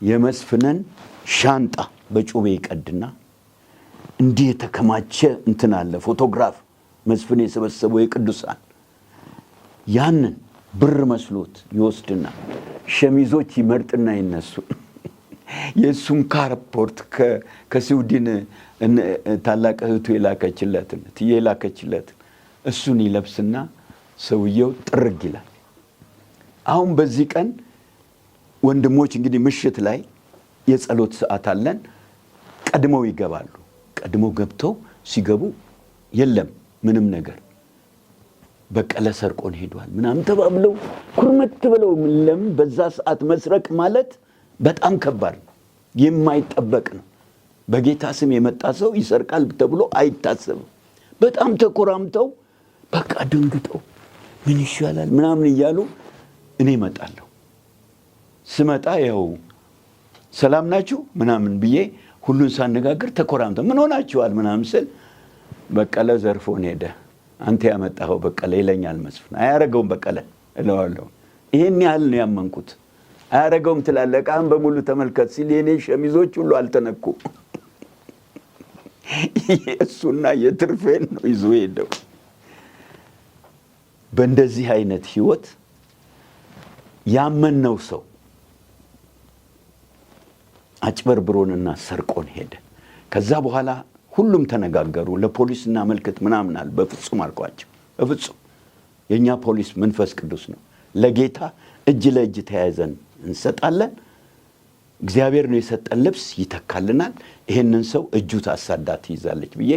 የመስፍንን ሻንጣ በጩቤ ይቀድና እንዲህ የተከማቸ እንትን አለ፣ ፎቶግራፍ መስፍን የሰበሰበው የቅዱሳን፣ ያንን ብር መስሎት ይወስድና ሸሚዞች ይመርጥና ይነሱ የእሱን ካርፖርት ከስዊድን ታላቅ እህቱ የላከችለትን እትዬ የላከችለትን እሱን ይለብስና ሰውየው ጥርግ ይላል። አሁን በዚህ ቀን ወንድሞች እንግዲህ ምሽት ላይ የጸሎት ሰዓት አለን። ቀድመው ይገባሉ። ቀድመው ገብተው ሲገቡ የለም ምንም ነገር። በቀለ ሰርቆን ሄዷል ምናምን ተባብለው ኩርመት ብለው፣ ለምን በዛ ሰዓት መስረቅ ማለት በጣም ከባድ ነው፣ የማይጠበቅ ነው። በጌታ ስም የመጣ ሰው ይሰርቃል ተብሎ አይታሰብም። በጣም ተኮራምተው በቃ ደንግጠው ምን ይሻላል ምናምን እያሉ እኔ እመጣለሁ። ስመጣ ያው ሰላም ናችሁ ምናምን ብዬ ሁሉን ሳነጋግር ተኮራምተው ምን ሆናችኋል ምናምን ስል በቀለ ዘርፎን ሄደ። አንተ ያመጣኸው በቀለ ይለኛል መስፍን። አያረገውም በቀለ እለዋለሁ። ይሄን ያህል ነው ያመንኩት። አያረገውም ትላለህ፣ ዕቃህን በሙሉ ተመልከት ሲል የኔ ሸሚዞች ሁሉ አልተነኩ። የእሱና የትርፌን ነው ይዞ ሄደው። በእንደዚህ አይነት ህይወት ያመንነው ሰው አጭበርብሮንና ሰርቆን ሄደ። ከዛ በኋላ ሁሉም ተነጋገሩ። ለፖሊስ እናመልክት ምናምን አሉ። በፍጹም አልኳቸው። በፍጹም የእኛ ፖሊስ መንፈስ ቅዱስ ነው። ለጌታ እጅ ለእጅ ተያይዘን እንሰጣለን። እግዚአብሔር ነው የሰጠን ልብስ ይተካልናል። ይሄንን ሰው እጁ ታሳዳ ትይዛለች ብዬ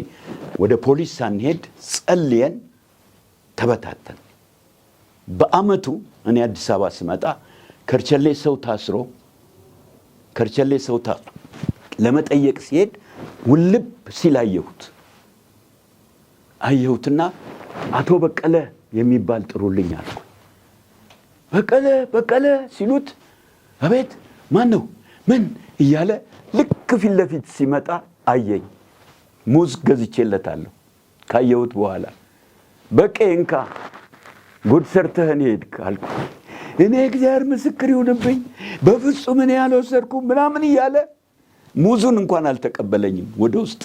ወደ ፖሊስ ሳንሄድ ጸልየን ተበታተን። በአመቱ እኔ አዲስ አበባ ስመጣ ከርቸሌ ሰው ታስሮ ከርቸሌ ሰው ታስሮ ለመጠየቅ ሲሄድ ውልብ ሲል አየሁት። አየሁትና አቶ በቀለ የሚባል ጥሩልኝ አልኩ። በቀለ በቀለ ሲሉት አቤት ማን ነው ምን እያለ ልክ ፊት ለፊት ሲመጣ አየኝ። ሙዝ ገዝቼለታለሁ። ካየሁት በኋላ በቄ እንካ ጉድ ሰርተህን ሄድክ አልኩ። እኔ እግዚአብሔር ምስክር ይሁንብኝ በፍጹም እኔ ያልወሰድኩም ምናምን እያለ ሙዙን እንኳን አልተቀበለኝም። ወደ ውስጥ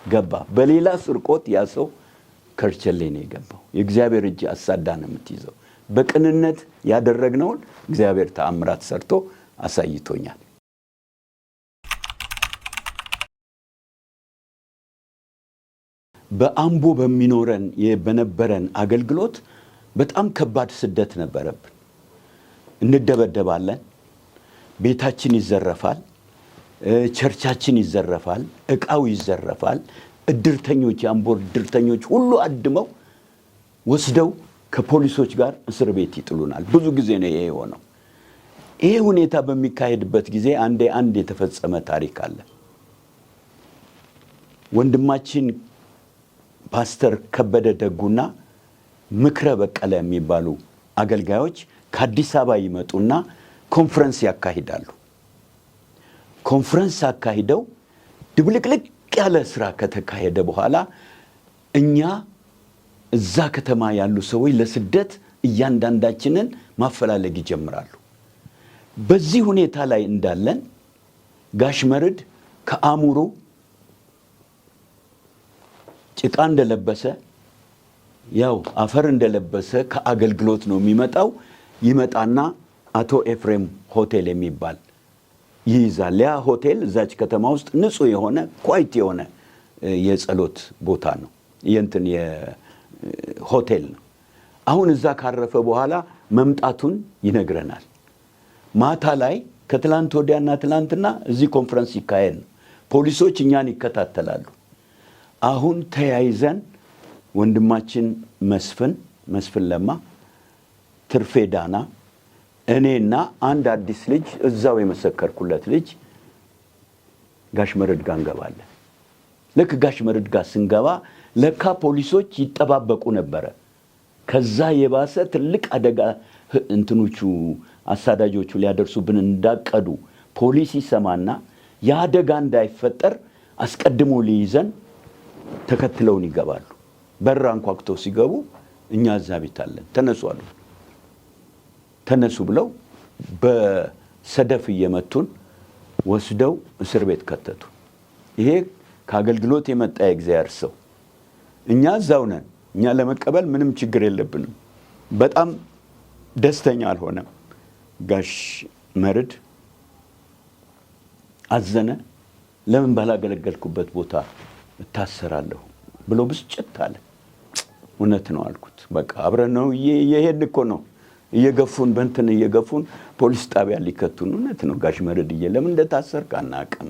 ገባ። በሌላ ስርቆት ያ ሰው ከርቸሌ ነው የገባው። የእግዚአብሔር እጅ አሳዳ ነው የምትይዘው። በቅንነት ያደረግነውን እግዚአብሔር ተአምራት ሰርቶ አሳይቶኛል። በአምቦ በሚኖረን በነበረን አገልግሎት በጣም ከባድ ስደት ነበረብን። እንደበደባለን፣ ቤታችን ይዘረፋል፣ church ኣችን ይዘረፋል፣ እቃው ይዘረፋል። እድርተኞች፣ የአምቦ እድርተኞች ሁሉ አድመው ወስደው ከፖሊሶች ጋር እስር ቤት ይጥሉናል። ብዙ ጊዜ ነው ይሄ የሆነው። ይሄ ሁኔታ በሚካሄድበት ጊዜ አንዴ አንድ የተፈጸመ ታሪክ አለ። ወንድማችን ፓስተር ከበደ ደጉና ምክረ በቀለ የሚባሉ አገልጋዮች ከአዲስ አበባ ይመጡና ኮንፈረንስ ያካሂዳሉ። ኮንፈረንስ አካሂደው ድብልቅልቅ ያለ ስራ ከተካሄደ በኋላ እኛ እዛ ከተማ ያሉ ሰዎች ለስደት እያንዳንዳችንን ማፈላለግ ይጀምራሉ። በዚህ ሁኔታ ላይ እንዳለን ጋሽ መርድ ከአሙሩ ጭቃ እንደለበሰ ያው አፈር እንደለበሰ ከአገልግሎት ነው የሚመጣው። ይመጣና አቶ ኤፍሬም ሆቴል የሚባል ይይዛል። ያ ሆቴል እዛች ከተማ ውስጥ ንጹህ የሆነ quiet የሆነ የጸሎት ቦታ ነው፣ የእንትን ሆቴል ነው። አሁን እዛ ካረፈ በኋላ መምጣቱን ይነግረናል። ማታ ላይ ከትላንት ወዲያና ትላንትና እዚህ ኮንፈረንስ ይካሄድ ነው። ፖሊሶች እኛን ይከታተላሉ። አሁን ተያይዘን ወንድማችን መስፍን ለማ፣ ትርፌ ዳና፣ እኔና አንድ አዲስ ልጅ እዛው የመሰከርኩለት ልጅ ጋሽ መርድ ጋር እንገባለን። ልክ ጋሽ መርድ ጋር ስንገባ ለካ ፖሊሶች ይጠባበቁ ነበረ። ከዛ የባሰ ትልቅ አደጋ እንትኖቹ አሳዳጆቹ ሊያደርሱብን እንዳቀዱ ፖሊስ ይሰማና ያ አደጋ እንዳይፈጠር አስቀድሞ ሊይዘን ተከትለውን ይገባሉ። በር አንኳኩተው ሲገቡ እኛ እዛ ቤት አለን፣ ተነሱ አሉ። ተነሱ ብለው በሰደፍ እየመቱን ወስደው እስር ቤት ከተቱ። ይሄ ከአገልግሎት የመጣ የእግዚአብሔር ሰው፣ እኛ እዛው ነን። እኛ ለመቀበል ምንም ችግር የለብንም። በጣም ደስተኛ አልሆነም ጋሽ መርድ፣ አዘነ። ለምን ባላገለገልኩበት ቦታ እታሰራለሁ ብሎ ብስጭት አለ። እውነት ነው አልኩት። በቃ አብረን ነው እየሄድን እኮ ነው፣ እየገፉን በእንትን እየገፉን ፖሊስ ጣቢያ ሊከቱን። እውነት ነው ጋሽ መርድዬ፣ ለምን እንደታሰርክ አናውቅም።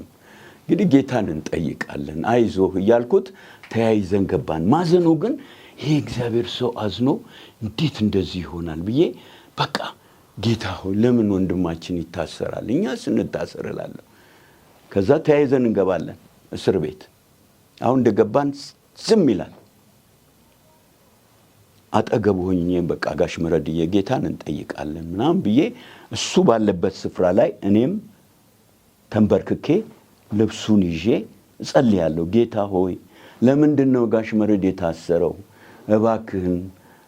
እንግዲህ ጌታን እንጠይቃለን፣ አይዞህ እያልኩት ተያይዘን ገባን። ማዘኑ ግን ይሄ እግዚአብሔር ሰው አዝኖ እንዴት እንደዚህ ይሆናል ብዬ በቃ ጌታ ሆይ ለምን ወንድማችን ይታሰራል? እኛ ስንታሰር እላለሁ። ከዛ ተያይዘን እንገባለን እስር ቤት። አሁን እንደገባን ዝም ይላል። አጠገቡ ሆኜ በቃ ጋሽ መረድዬ ጌታን እንጠይቃለን ምናምን ብዬ እሱ ባለበት ስፍራ ላይ እኔም ተንበርክኬ ልብሱን ይዤ እጸልያለሁ። ጌታ ሆይ ለምንድን ነው ጋሽ መረድ የታሰረው? እባክህን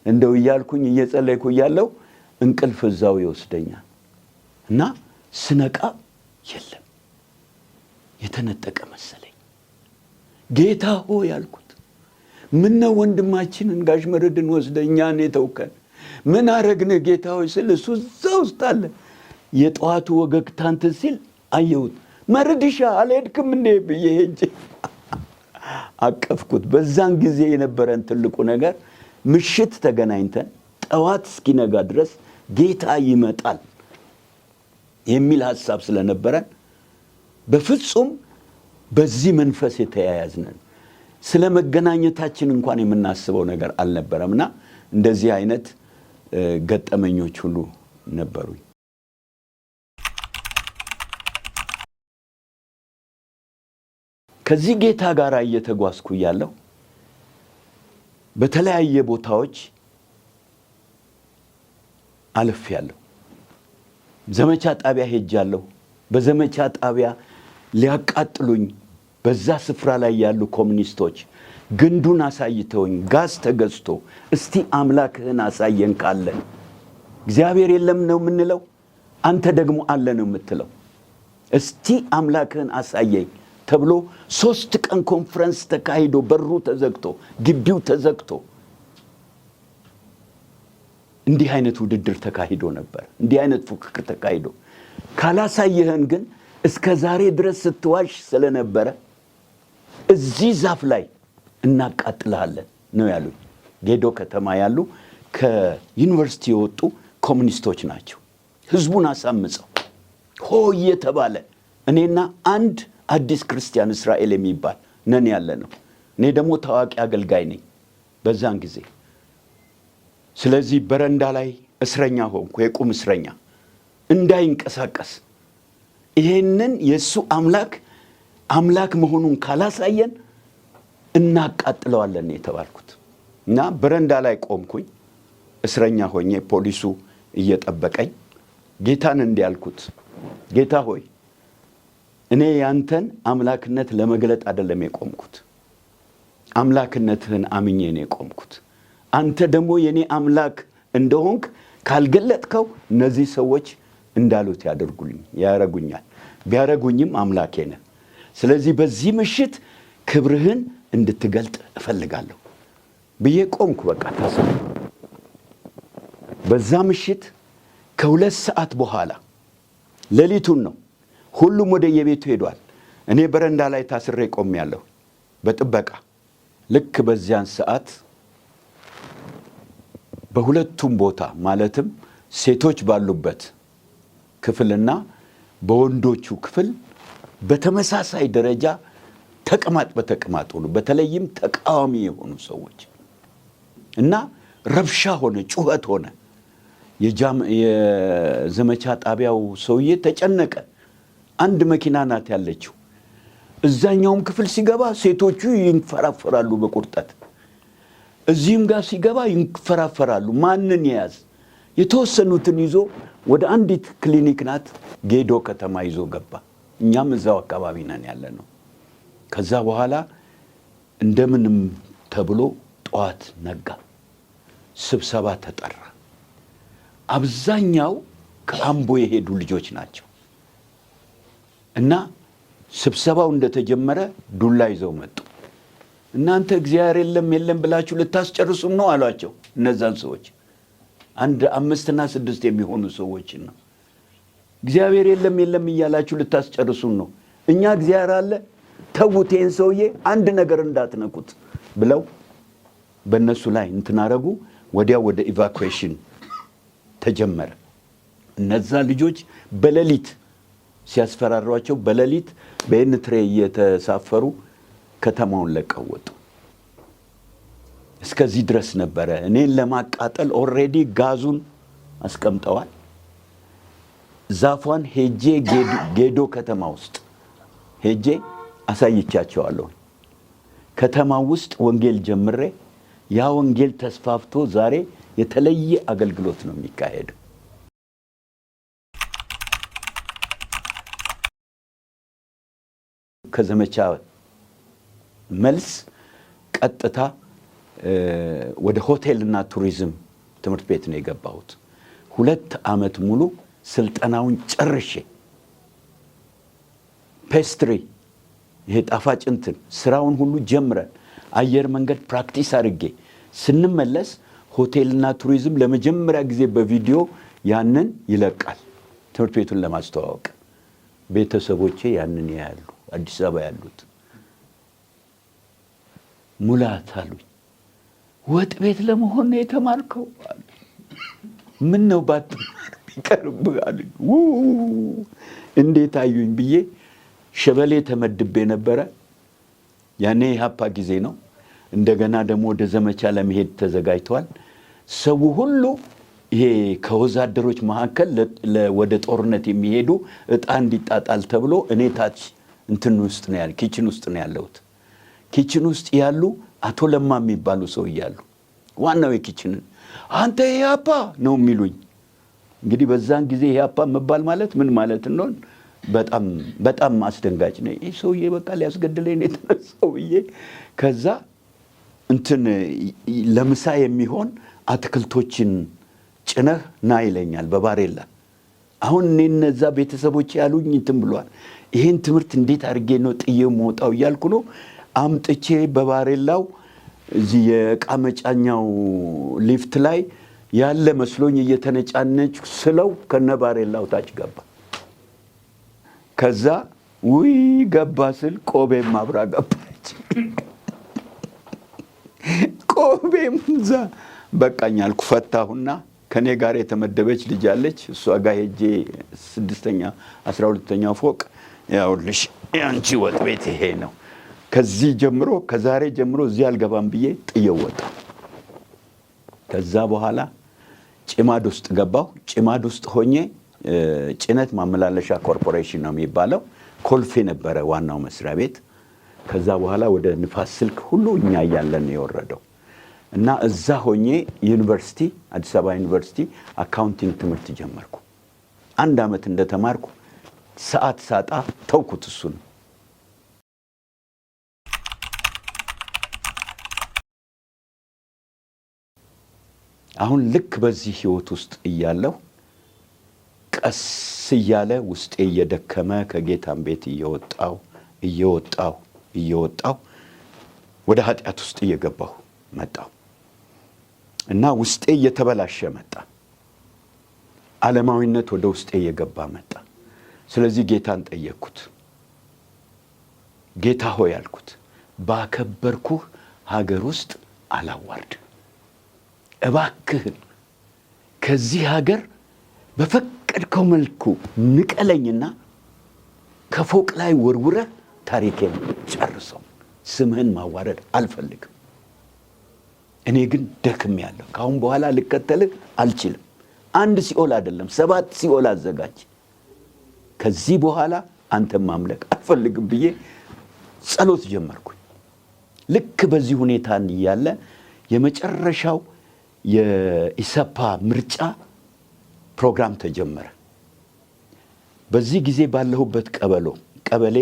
እንደው እያልኩኝ እየጸለይኩ እያለሁ እንቅልፍ እዛው ይወስደኛል እና ስነቃ የለም፣ የተነጠቀ መሰለኝ። ጌታ ሆይ አልኩት። ምነው ወንድማችንን ጋሽ መረድን ወስደ እኛን የተውከን? ምን አረግንህ ጌታ ሆይ ስል እሱ እዛ ውስጥ አለ። የጠዋቱ ወገግታ እንትን ሲል አየሁት። መርድሻ አልሄድክም እንዴ ብዬ ሄጄ አቀፍኩት። በዛን ጊዜ የነበረን ትልቁ ነገር ምሽት ተገናኝተን ጠዋት እስኪነጋ ድረስ ጌታ ይመጣል የሚል ሐሳብ ስለነበረን በፍጹም በዚህ መንፈስ የተያያዝነን፣ ስለ መገናኘታችን እንኳን የምናስበው ነገር አልነበረምና እንደዚህ አይነት ገጠመኞች ሁሉ ነበሩኝ። ከዚህ ጌታ ጋር እየተጓዝኩ እያለሁ በተለያየ ቦታዎች አልፌያለሁ። ዘመቻ ጣቢያ ሄጃለሁ። በዘመቻ ጣቢያ ሊያቃጥሉኝ በዛ ስፍራ ላይ ያሉ ኮሚኒስቶች ግንዱን አሳይተውኝ ጋዝ ተገዝቶ እስቲ አምላክህን አሳየን ካለ፣ እግዚአብሔር የለም ነው የምንለው፣ አንተ ደግሞ አለ ነው የምትለው። እስቲ አምላክህን አሳየኝ ተብሎ 3 ቀን ኮንፈረንስ ተካሂዶ፣ በሩ ተዘግቶ፣ ግቢው ተዘግቶ እንዲህ አይነት ውድድር ተካሂዶ ነበር። እንዲህ አይነት ፉክክር ተካሂዶ ካላሳየህን ግን እስከ ዛሬ ድረስ ስትዋሽ ስለነበረ እዚህ ዛፍ ላይ እናቃጥልሃለን ነው ያሉኝ። ጌዶ ከተማ ያሉ ከዩኒቨርሲቲ የወጡ ኮሚኒስቶች ናቸው። ህዝቡን አሳምፀው ሆ እየተባለ እኔና አንድ አዲስ ክርስቲያን እስራኤል የሚባል ነን ያለ ነው። እኔ ደግሞ ታዋቂ አገልጋይ ነኝ በዛን ጊዜ። ስለዚህ በረንዳ ላይ እስረኛ ሆንኩ፣ የቁም እስረኛ እንዳይንቀሳቀስ። ይሄንን የእሱ አምላክ አምላክ መሆኑን ካላሳየን እናቃጥለዋለን የተባልኩት እና በረንዳ ላይ ቆምኩኝ እስረኛ ሆኜ፣ ፖሊሱ እየጠበቀኝ ጌታን እንዲያልኩት፣ ጌታ ሆይ፣ እኔ ያንተን አምላክነት ለመግለጥ አይደለም የቆምኩት፣ አምላክነትህን አምኜ ነው የቆምኩት። አንተ ደግሞ የኔ አምላክ እንደሆንክ ካልገለጥከው እነዚህ ሰዎች እንዳሉት ያደርጉልኝ ያረጉኛል፣ ቢያረጉኝም አምላኬ ነህ። ስለዚህ በዚህ ምሽት ክብርህን እንድትገልጥ እፈልጋለሁ ብዬ ቆምኩ። በቃ ታስ በዛ ምሽት ከ2 ሰዓት በኋላ ሌሊቱን ነው። ሁሉም ወደ የቤቱ ሄዷል። እኔ በረንዳ ላይ ታስሬ ቆሜያለሁ በጥበቃ። ልክ በዚያን ሰዓት በሁለቱም ቦታ ማለትም ሴቶች ባሉበት ክፍልና በወንዶቹ ክፍል በተመሳሳይ ደረጃ ተቅማጥ በተቅማጥ ሆኑ። በተለይም ተቃዋሚ የሆኑ ሰዎች እና ረብሻ ሆነ፣ ጩኸት ሆነ። የዘመቻ ጣቢያው ሰውዬ ተጨነቀ። አንድ መኪና ናት ያለችው። እዛኛውም ክፍል ሲገባ ሴቶቹ ይንፈራፈራሉ በቁርጠት፣ እዚህም ጋር ሲገባ ይንፈራፈራሉ። ማንን የያዝ? የተወሰኑትን ይዞ ወደ አንዲት ክሊኒክ ናት ጌዶ ከተማ ይዞ ገባ። እኛም እዛው አካባቢ ነን ያለ ነው። ከዛ በኋላ እንደምንም ተብሎ ጠዋት ነጋ፣ ስብሰባ ተጠራ። አብዛኛው ከአምቦ የሄዱ ልጆች ናቸው እና ስብሰባው እንደተጀመረ ዱላ ይዘው መጡ። እናንተ እግዚአብሔር የለም የለም ብላችሁ ልታስጨርሱም ነው አሏቸው። እነዛን ሰዎች አንድ አምስትና ስድስት የሚሆኑ ሰዎችን ነው። እግዚአብሔር የለም የለም እያላችሁ ልታስጨርሱን ነው። እኛ እግዚአብሔር አለ፣ ተዉት፣ ይህን ሰውዬ አንድ ነገር እንዳትነኩት ብለው በእነሱ ላይ እንትን አረጉ። ወዲያው ወደ evacuation ተጀመረ። እነዛ ልጆች በሌሊት ሲያስፈራሯቸው በሌሊት በኤንትሬ እየተሳፈሩ ከተማውን ለቀው ወጡ። እስከዚህ ድረስ ነበረ። እኔን ለማቃጠል already ጋዙን አስቀምጠዋል። ዛፏን ሄጄ ጌዶ ከተማ ውስጥ ሄጄ አሳይቻቸዋለሁ። ከተማ ውስጥ ወንጌል ጀምሬ ያ ወንጌል ተስፋፍቶ ዛሬ የተለየ አገልግሎት ነው የሚካሄደው። ከዘመቻ መልስ ቀጥታ ወደ ሆቴልና ቱሪዝም ትምህርት ቤት ነው የገባሁት። 2 ዓመት ሙሉ ስልጠናውን ጨርሼ pastry፣ ይሄ ጣፋጭ እንትን ስራውን ሁሉ ጀምረን አየር መንገድ practice አድርጌ ስንመለስ ሆቴልና ቱሪዝም ለመጀመሪያ ጊዜ በቪዲዮ ያንን ይለቃል፣ ትምህርት ቤቱን ለማስተዋወቅ። ቤተሰቦቼ ያንን ያያሉ፣ አዲስ አበባ ያሉት። "ሙላት" አሉኝ፣ "ወጥ ቤት ለመሆን ነው የተማርከው?" "ምን ነው ባትማር ቢቀርብህ" አሉኝ። እንዴት አዩኝ ብዬ ሸበሌ ተመድቤ ነበረ። ያኔ የኢህአፓ ጊዜ ነው። እንደገና ደግሞ ወደ ዘመቻ ለመሄድ ተዘጋጅተዋል። ሰው ሁሉ ይሄ ከወዛደሮች መካከል ወደ ጦርነት የሚሄዱ እጣ እንዲጣጣል ተብሎ እኔ ታች እንትን ውስጥ ነው ያለ kitchen ውስጥ ነው ያለሁት። Kitchen ውስጥ ያሉ አቶ ለማ የሚባሉ ሰው እያሉ ዋናው የ kitchen ን "አንተ ኢህአፓ" ነው የሚሉኝ። እንግዲህ በዛን ጊዜ ኢህአፓ መባል ማለት ምን ማለት እንደሆን በጣም በጣም አስደንጋጭ ነው። ይህ ሰውዬ በቃ ሊያስገድለኝ ነው የተነሳው ብዬ ከዛ እንትን ለምሳ የሚሆን አትክልቶችን ጭነህ ና ይለኛል በባሬላ። አሁን እኔ እነዛ ቤተሰቦች ያሉኝ እንትን ብሏል። ይህን ትምህርት እንዴት አድርጌ ነው ጥዬ መውጣው እያልኩ ነው። አምጥቼ በባሬላው እዚህ የዕቃ መጫኛው ሊፍት ላይ ያለ መስሎኝ እየተነጫነጭ ስለው ከነ ባሬላው ታች ገባ። ከዛ ውይ ገባ ስል ቆቤም አብራ ገባች። ቆቤም እዛ በቃኝ አልኩ። ፈታሁና ከኔ ጋር የተመደበች ልጅ አለች። እሷ ጋር ሄጄ ስድስተኛ 12ኛው ፎቅ "ያውልሽ የአንቺ ወጥ ቤት ይሄ ነው። ከዚህ ጀምሮ ከዛሬ ጀምሮ እዚህ አልገባም" ብዬ ጥዬው ወጣሁ። ከዛ በኋላ ጭማድ ውስጥ ገባሁ። ጭማድ ውስጥ ሆኜ ጭነት ማመላለሻ ኮርፖሬሽን ነው የሚባለው። ኮልፌ ነበረ ዋናው መስሪያ ቤት። ከዛ በኋላ ወደ ንፋስ ስልክ ሁሉ እኛ እያለን ነው የወረደው እና እዛ ሆኜ ዩኒቨርሲቲ፣ አዲስ አበባ ዩኒቨርሲቲ accounting ትምህርት ጀመርኩ። አንድ ዓመት እንደተማርኩ ሰዓት ሳጣ ተውኩት እሱን። አሁን ልክ በዚህ ህይወት ውስጥ እያለሁ ቀስ እያለ ውስጤ እየደከመ ከጌታን ቤት እየወጣው እየወጣው እየወጣው ወደ ኃጢአት ውስጥ እየገባሁ መጣሁ እና ውስጤ እየተበላሸ መጣ። ዓለማዊነት ወደ ውስጤ እየገባ መጣ። ስለዚህ ጌታን ጠየቅኩት። "ጌታ ሆይ" አልኩት፣ "ባከበርኩህ ሀገር ውስጥ አላዋርድ፣ እባክህን ከዚህ ሀገር በፈቀድከው መልኩ ንቀለኝና ከፎቅ ላይ ወርውረህ ታሪኬን ጨርሰው። ስምህን ማዋረድ አልፈልግም። እኔ ግን ደክሜያለሁ። ከአሁን በኋላ ልከተልህ አልችልም። አንድ ሲኦል አይደለም ሰባት ሲኦል አዘጋጅ። ከዚህ በኋላ አንተን ማምለክ አልፈልግም" ብዬ ጸሎት ጀመርኩኝ። ልክ በዚህ ሁኔታ እያለ የመጨረሻው የኢሰፓ ምርጫ ፕሮግራም ተጀመረ። በዚህ ጊዜ ባለሁበት ቀበሌ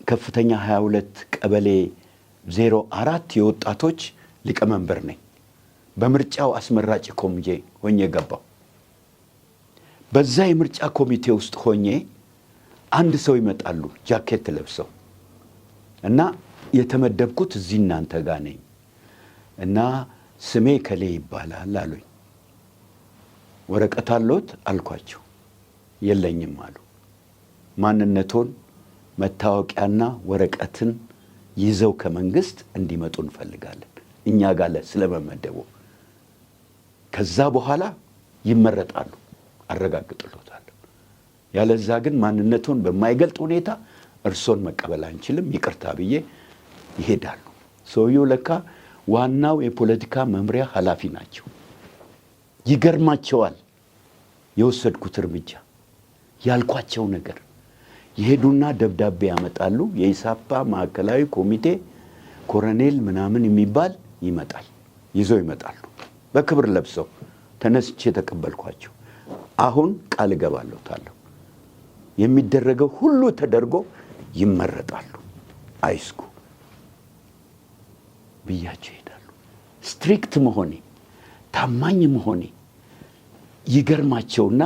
ከፍተኛ 22 ቀበሌ 04 የወጣቶች ሊቀመንበር ነኝ። በምርጫው አስመራጭ ኮሚቴ ሆኜ ገባሁ። በዛ የምርጫ ኮሚቴ ውስጥ ሆኜ አንድ ሰው ይመጣሉ ጃኬት ለብሰው እና "የተመደብኩት እዚህ እናንተ ጋር ነኝ እና ስሜ እከሌ ይባላል" አሉኝ። "ወረቀት አለዎት?" አልኳቸው። "የለኝም" አሉ። "ማንነቶን መታወቂያና ወረቀትን ይዘው ከመንግስት እንዲመጡ እንፈልጋለን እኛ ጋር ስለመመደቡ። ከዛ በኋላ ይመረጣሉ፣ አረጋግጥሎታለሁ። ያለዛ ግን ማንነቱን በማይገልጥ ሁኔታ እርሶን መቀበል አንችልም፣ ይቅርታ" ብዬ ይሄዳሉ። ሰውየው ለካ ዋናው የፖለቲካ መምሪያ ኃላፊ ናቸው። ይገርማቸዋል የወሰድኩት እርምጃ፣ ያልኳቸው ነገር። የሄዱና ደብዳቤ ያመጣሉ። የኢሳፓ ማዕከላዊ ኮሚቴ ኮሎኔል ምናምን የሚባል ይመጣል፣ ይዘው ይመጣሉ። በክብር ለብሰው ተነስቼ ተቀበልኳቸው። አሁን ቃል እገባለሁ ታለሁ፣ የሚደረገው ሁሉ ተደርጎ ይመረጣሉ፣ አይስጉ ብያቸው ይሄዳሉ። Strict መሆኔ፣ ታማኝ መሆኔ ይገርማቸውና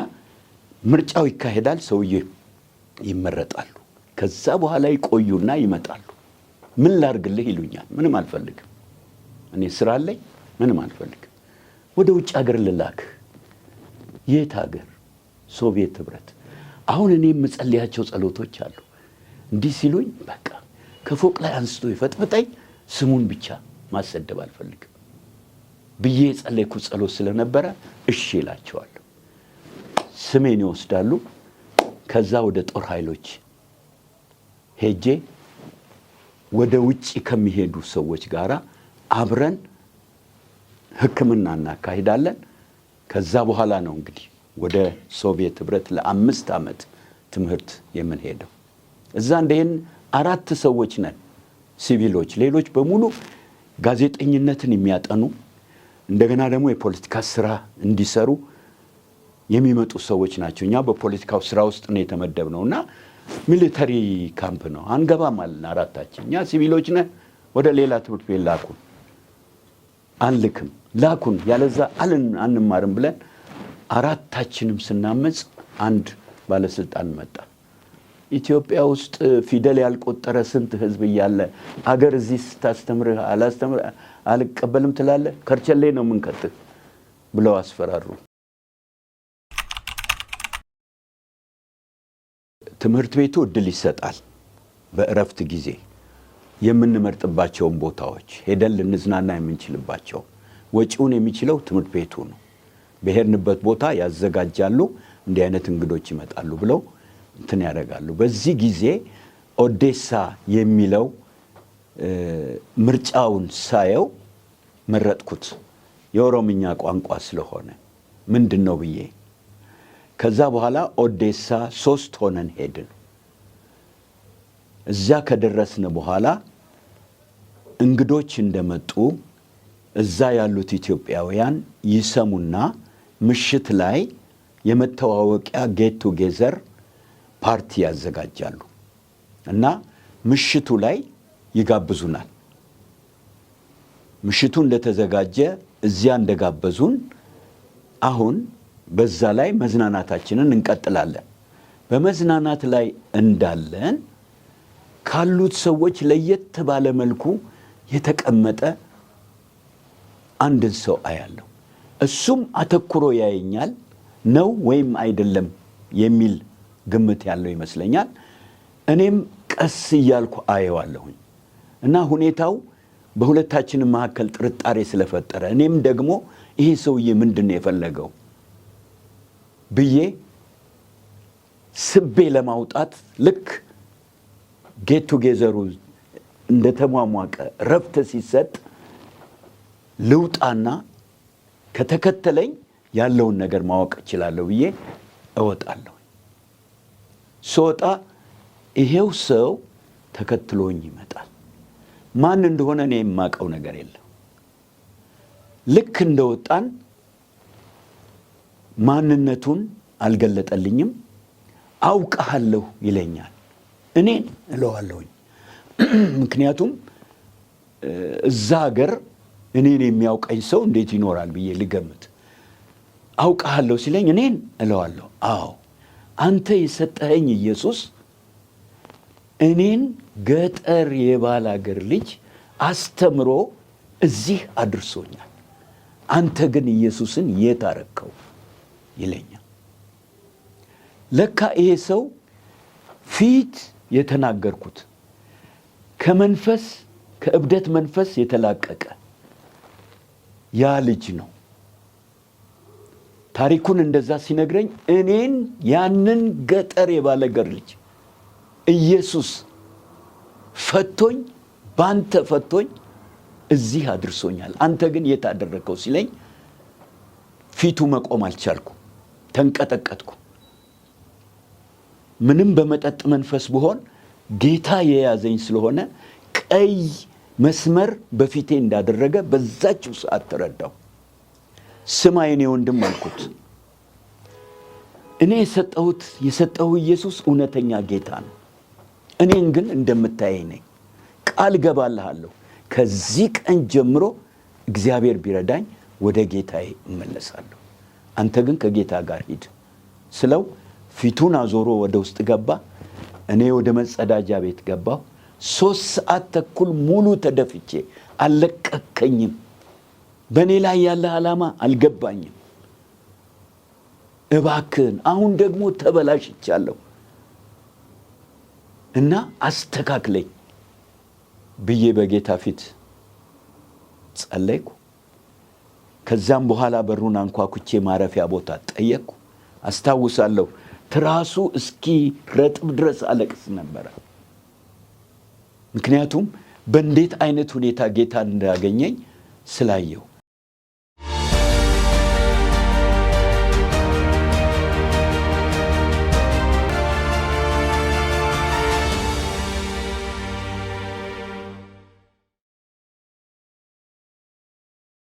ምርጫው ይካሄዳል። ሰውዬ ይመረጣሉ። ከዛ በኋላ ይቆዩና ይመጣሉ። "ምን ላርግልህ?" ይሉኛል። "ምንም አልፈልግም። እኔ ስራ አለኝ። ምንም አልፈልግም።" "ወደ ውጭ ሀገር ልላክህ።" "የት ሀገር?" "ሶቪየት ህብረት።" አሁን እኔ የምጸልያቸው ጸሎቶች አሉ። እንዲህ ሲሉኝ በቃ ከፎቅ ላይ አንስቶ ይፈጥፍጠኝ፣ ስሙን ብቻ ማሰደብ አልፈልግም ብዬ የጸለይኩት ጸሎት ስለነበረ እሺ እላቸዋለሁ። ስሜን ይወስዳሉ። ከዛ ወደ ጦር ኃይሎች ሄጄ ወደ ውጭ ከሚሄዱ ሰዎች ጋር አብረን ሕክምና እናካሂዳለን። ከዛ በኋላ ነው እንግዲህ ወደ ሶቪየት ህብረት ለ5 ዓመት ትምህርት የምንሄደው። እዛ እንደሄድን አራት ሰዎች ነን ሲቪሎች፣ ሌሎች በሙሉ ጋዜጠኝነትን የሚያጠኑ፣ እንደገና ደግሞ የፖለቲካ ስራ እንዲሰሩ የሚመጡ ሰዎች ናቸው። እኛ በፖለቲካው ስራ ውስጥ ነው የተመደብነው እና military camp ነው፣ አንገባም አልን አራታችን። "እኛ ሲቪሎች ነን፣ ወደ ሌላ ትምህርት ቤት ላኩን።" "አንልክም፣ ላኩን፣ ያለዛ አልን አንማርም" ብለን አራታችንም ስናመፅ አንድ ባለስልጣን መጣ። "ኢትዮጵያ ውስጥ ፊደል ያልቆጠረ ስንት ህዝብ እያለ አገር እዚህ ስታስተምርህ አላስተምር አልቀበልም ትላለህ? ከርቸሌ ነው የምንከትህ" ብለው አስፈራሩ። ትምህርት ቤቱ እድል ይሰጣል። በእረፍት ጊዜ የምንመርጥባቸውን ቦታዎች ሄደን ልንዝናና የምንችልባቸው፣ ወጪውን የሚችለው ትምህርት ቤቱ ነው። በሄድንበት ቦታ ያዘጋጃሉ። እንዲህ አይነት እንግዶች ይመጣሉ ብለው እንትን ያደርጋሉ። በዚህ ጊዜ ኦዴሳ የሚለው ምርጫውን ሳየው መረጥኩት። የኦሮምኛ ቋንቋ ስለሆነ ምንድን ነው ብዬ። ከዛ በኋላ ኦዴሳ ሶስት ሆነን ሄድን። እዚያ ከደረስን በኋላ እንግዶች እንደመጡ እዛ ያሉት ኢትዮጵያውያን ይሰሙና ምሽት ላይ የመተዋወቂያ get together party ያዘጋጃሉ እና ምሽቱ ላይ ይጋብዙናል። ምሽቱ እንደተዘጋጀ እዚያ እንደጋበዙን አሁን በዛ ላይ መዝናናታችንን እንቀጥላለን። በመዝናናት ላይ እንዳለን ካሉት ሰዎች ለየት ባለ መልኩ የተቀመጠ አንድን ሰው አያለሁ። እሱም አተኩሮ ያየኛል፣ ነው ወይም አይደለም የሚል ግምት ያለው ይመስለኛል። እኔም ቀስ እያልኩ አየዋለሁኝ እና ሁኔታው በሁለታችንም መካከል ጥርጣሬ ስለፈጠረ እኔም ደግሞ ይሄ ሰውዬ ምንድን ነው የፈለገው ብዬ ስቤ ለማውጣት ልክ get together ኡ እንደተሟሟቀ ረፍት ሲሰጥ ልውጣና ከተከተለኝ ያለውን ነገር ማወቅ እችላለሁ ብዬ እወጣለሁ። ስወጣ ይሄው ሰው ተከትሎኝ ይመጣል። ማን እንደሆነ እኔ የማውቀው ነገር የለም። ልክ እንደወጣን ማንነቱን አልገለጠልኝም። "አውቅሃለሁ" ይለኛል። "እኔን?" እለዋለሁኝ። ምክንያቱም እዛ ሀገር እኔን የሚያውቀኝ ሰው እንዴት ይኖራል ብዬ ልገምት። "አውቅሃለሁ" ሲለኝ "እኔን?" እለዋለሁ። "አዎ፣ አንተ የሰጠኸኝ ኢየሱስ እኔን ገጠር የባላገር ልጅ አስተምሮ እዚህ አድርሶኛል። አንተ ግን ኢየሱስን የት አረከው?" ይለኛል። ለካ ይሄ ሰው ፊት የተናገርኩት ከመንፈስ ከእብደት መንፈስ የተላቀቀ ያ ልጅ ነው። ታሪኩን እንደዛ ሲነግረኝ እኔን ያንን ገጠር የባላገር ልጅ ኢየሱስ ፈቶኝ፣ ባንተ ፈቶኝ እዚህ አድርሶኛል። አንተ ግን የት አደረግከው ሲለኝ ፊቱ መቆም አልቻልኩ፣ ተንቀጠቀጥኩ። ምንም በመጠጥ መንፈስ ብሆን ጌታ የያዘኝ ስለሆነ ቀይ መስመር በፊቴ እንዳደረገ በዛችው ሰዓት ተረዳሁ። ስማ የኔ ወንድም አልኩት፣ እኔ የሰጠሁ ኢየሱስ እውነተኛ ጌታ ነው። እኔን ግን እንደምታየኝ ነኝ። ቃል እገባልሃለሁ፣ ከዚህ ቀን ጀምሮ እግዚአብሔር ቢረዳኝ ወደ ጌታዬ እመለሳለሁ። አንተ ግን ከጌታ ጋር ሂድ ስለው ፊቱን አዞሮ ወደ ውስጥ ገባ። እኔ ወደ መጸዳጃ ቤት ገባሁ። 3 ሰዓት ተኩል ሙሉ ተደፍቼ አልለቀከኝም። በእኔ ላይ ያለ ዓላማ አልገባኝም። እባክህን አሁን ደግሞ ተበላሽቻለሁ እና አስተካክለኝ ብዬ በጌታ ፊት ጸለይኩ። ከዛም በኋላ በሩን አንኳኩቼ ማረፊያ ቦታ ጠየቅኩ። አስታውሳለሁ ትራሱ እስኪ ረጥብ ድረስ አለቅስ ነበረ። ምክንያቱም በእንዴት አይነት ሁኔታ ጌታ እንዳገኘኝ ስላየው።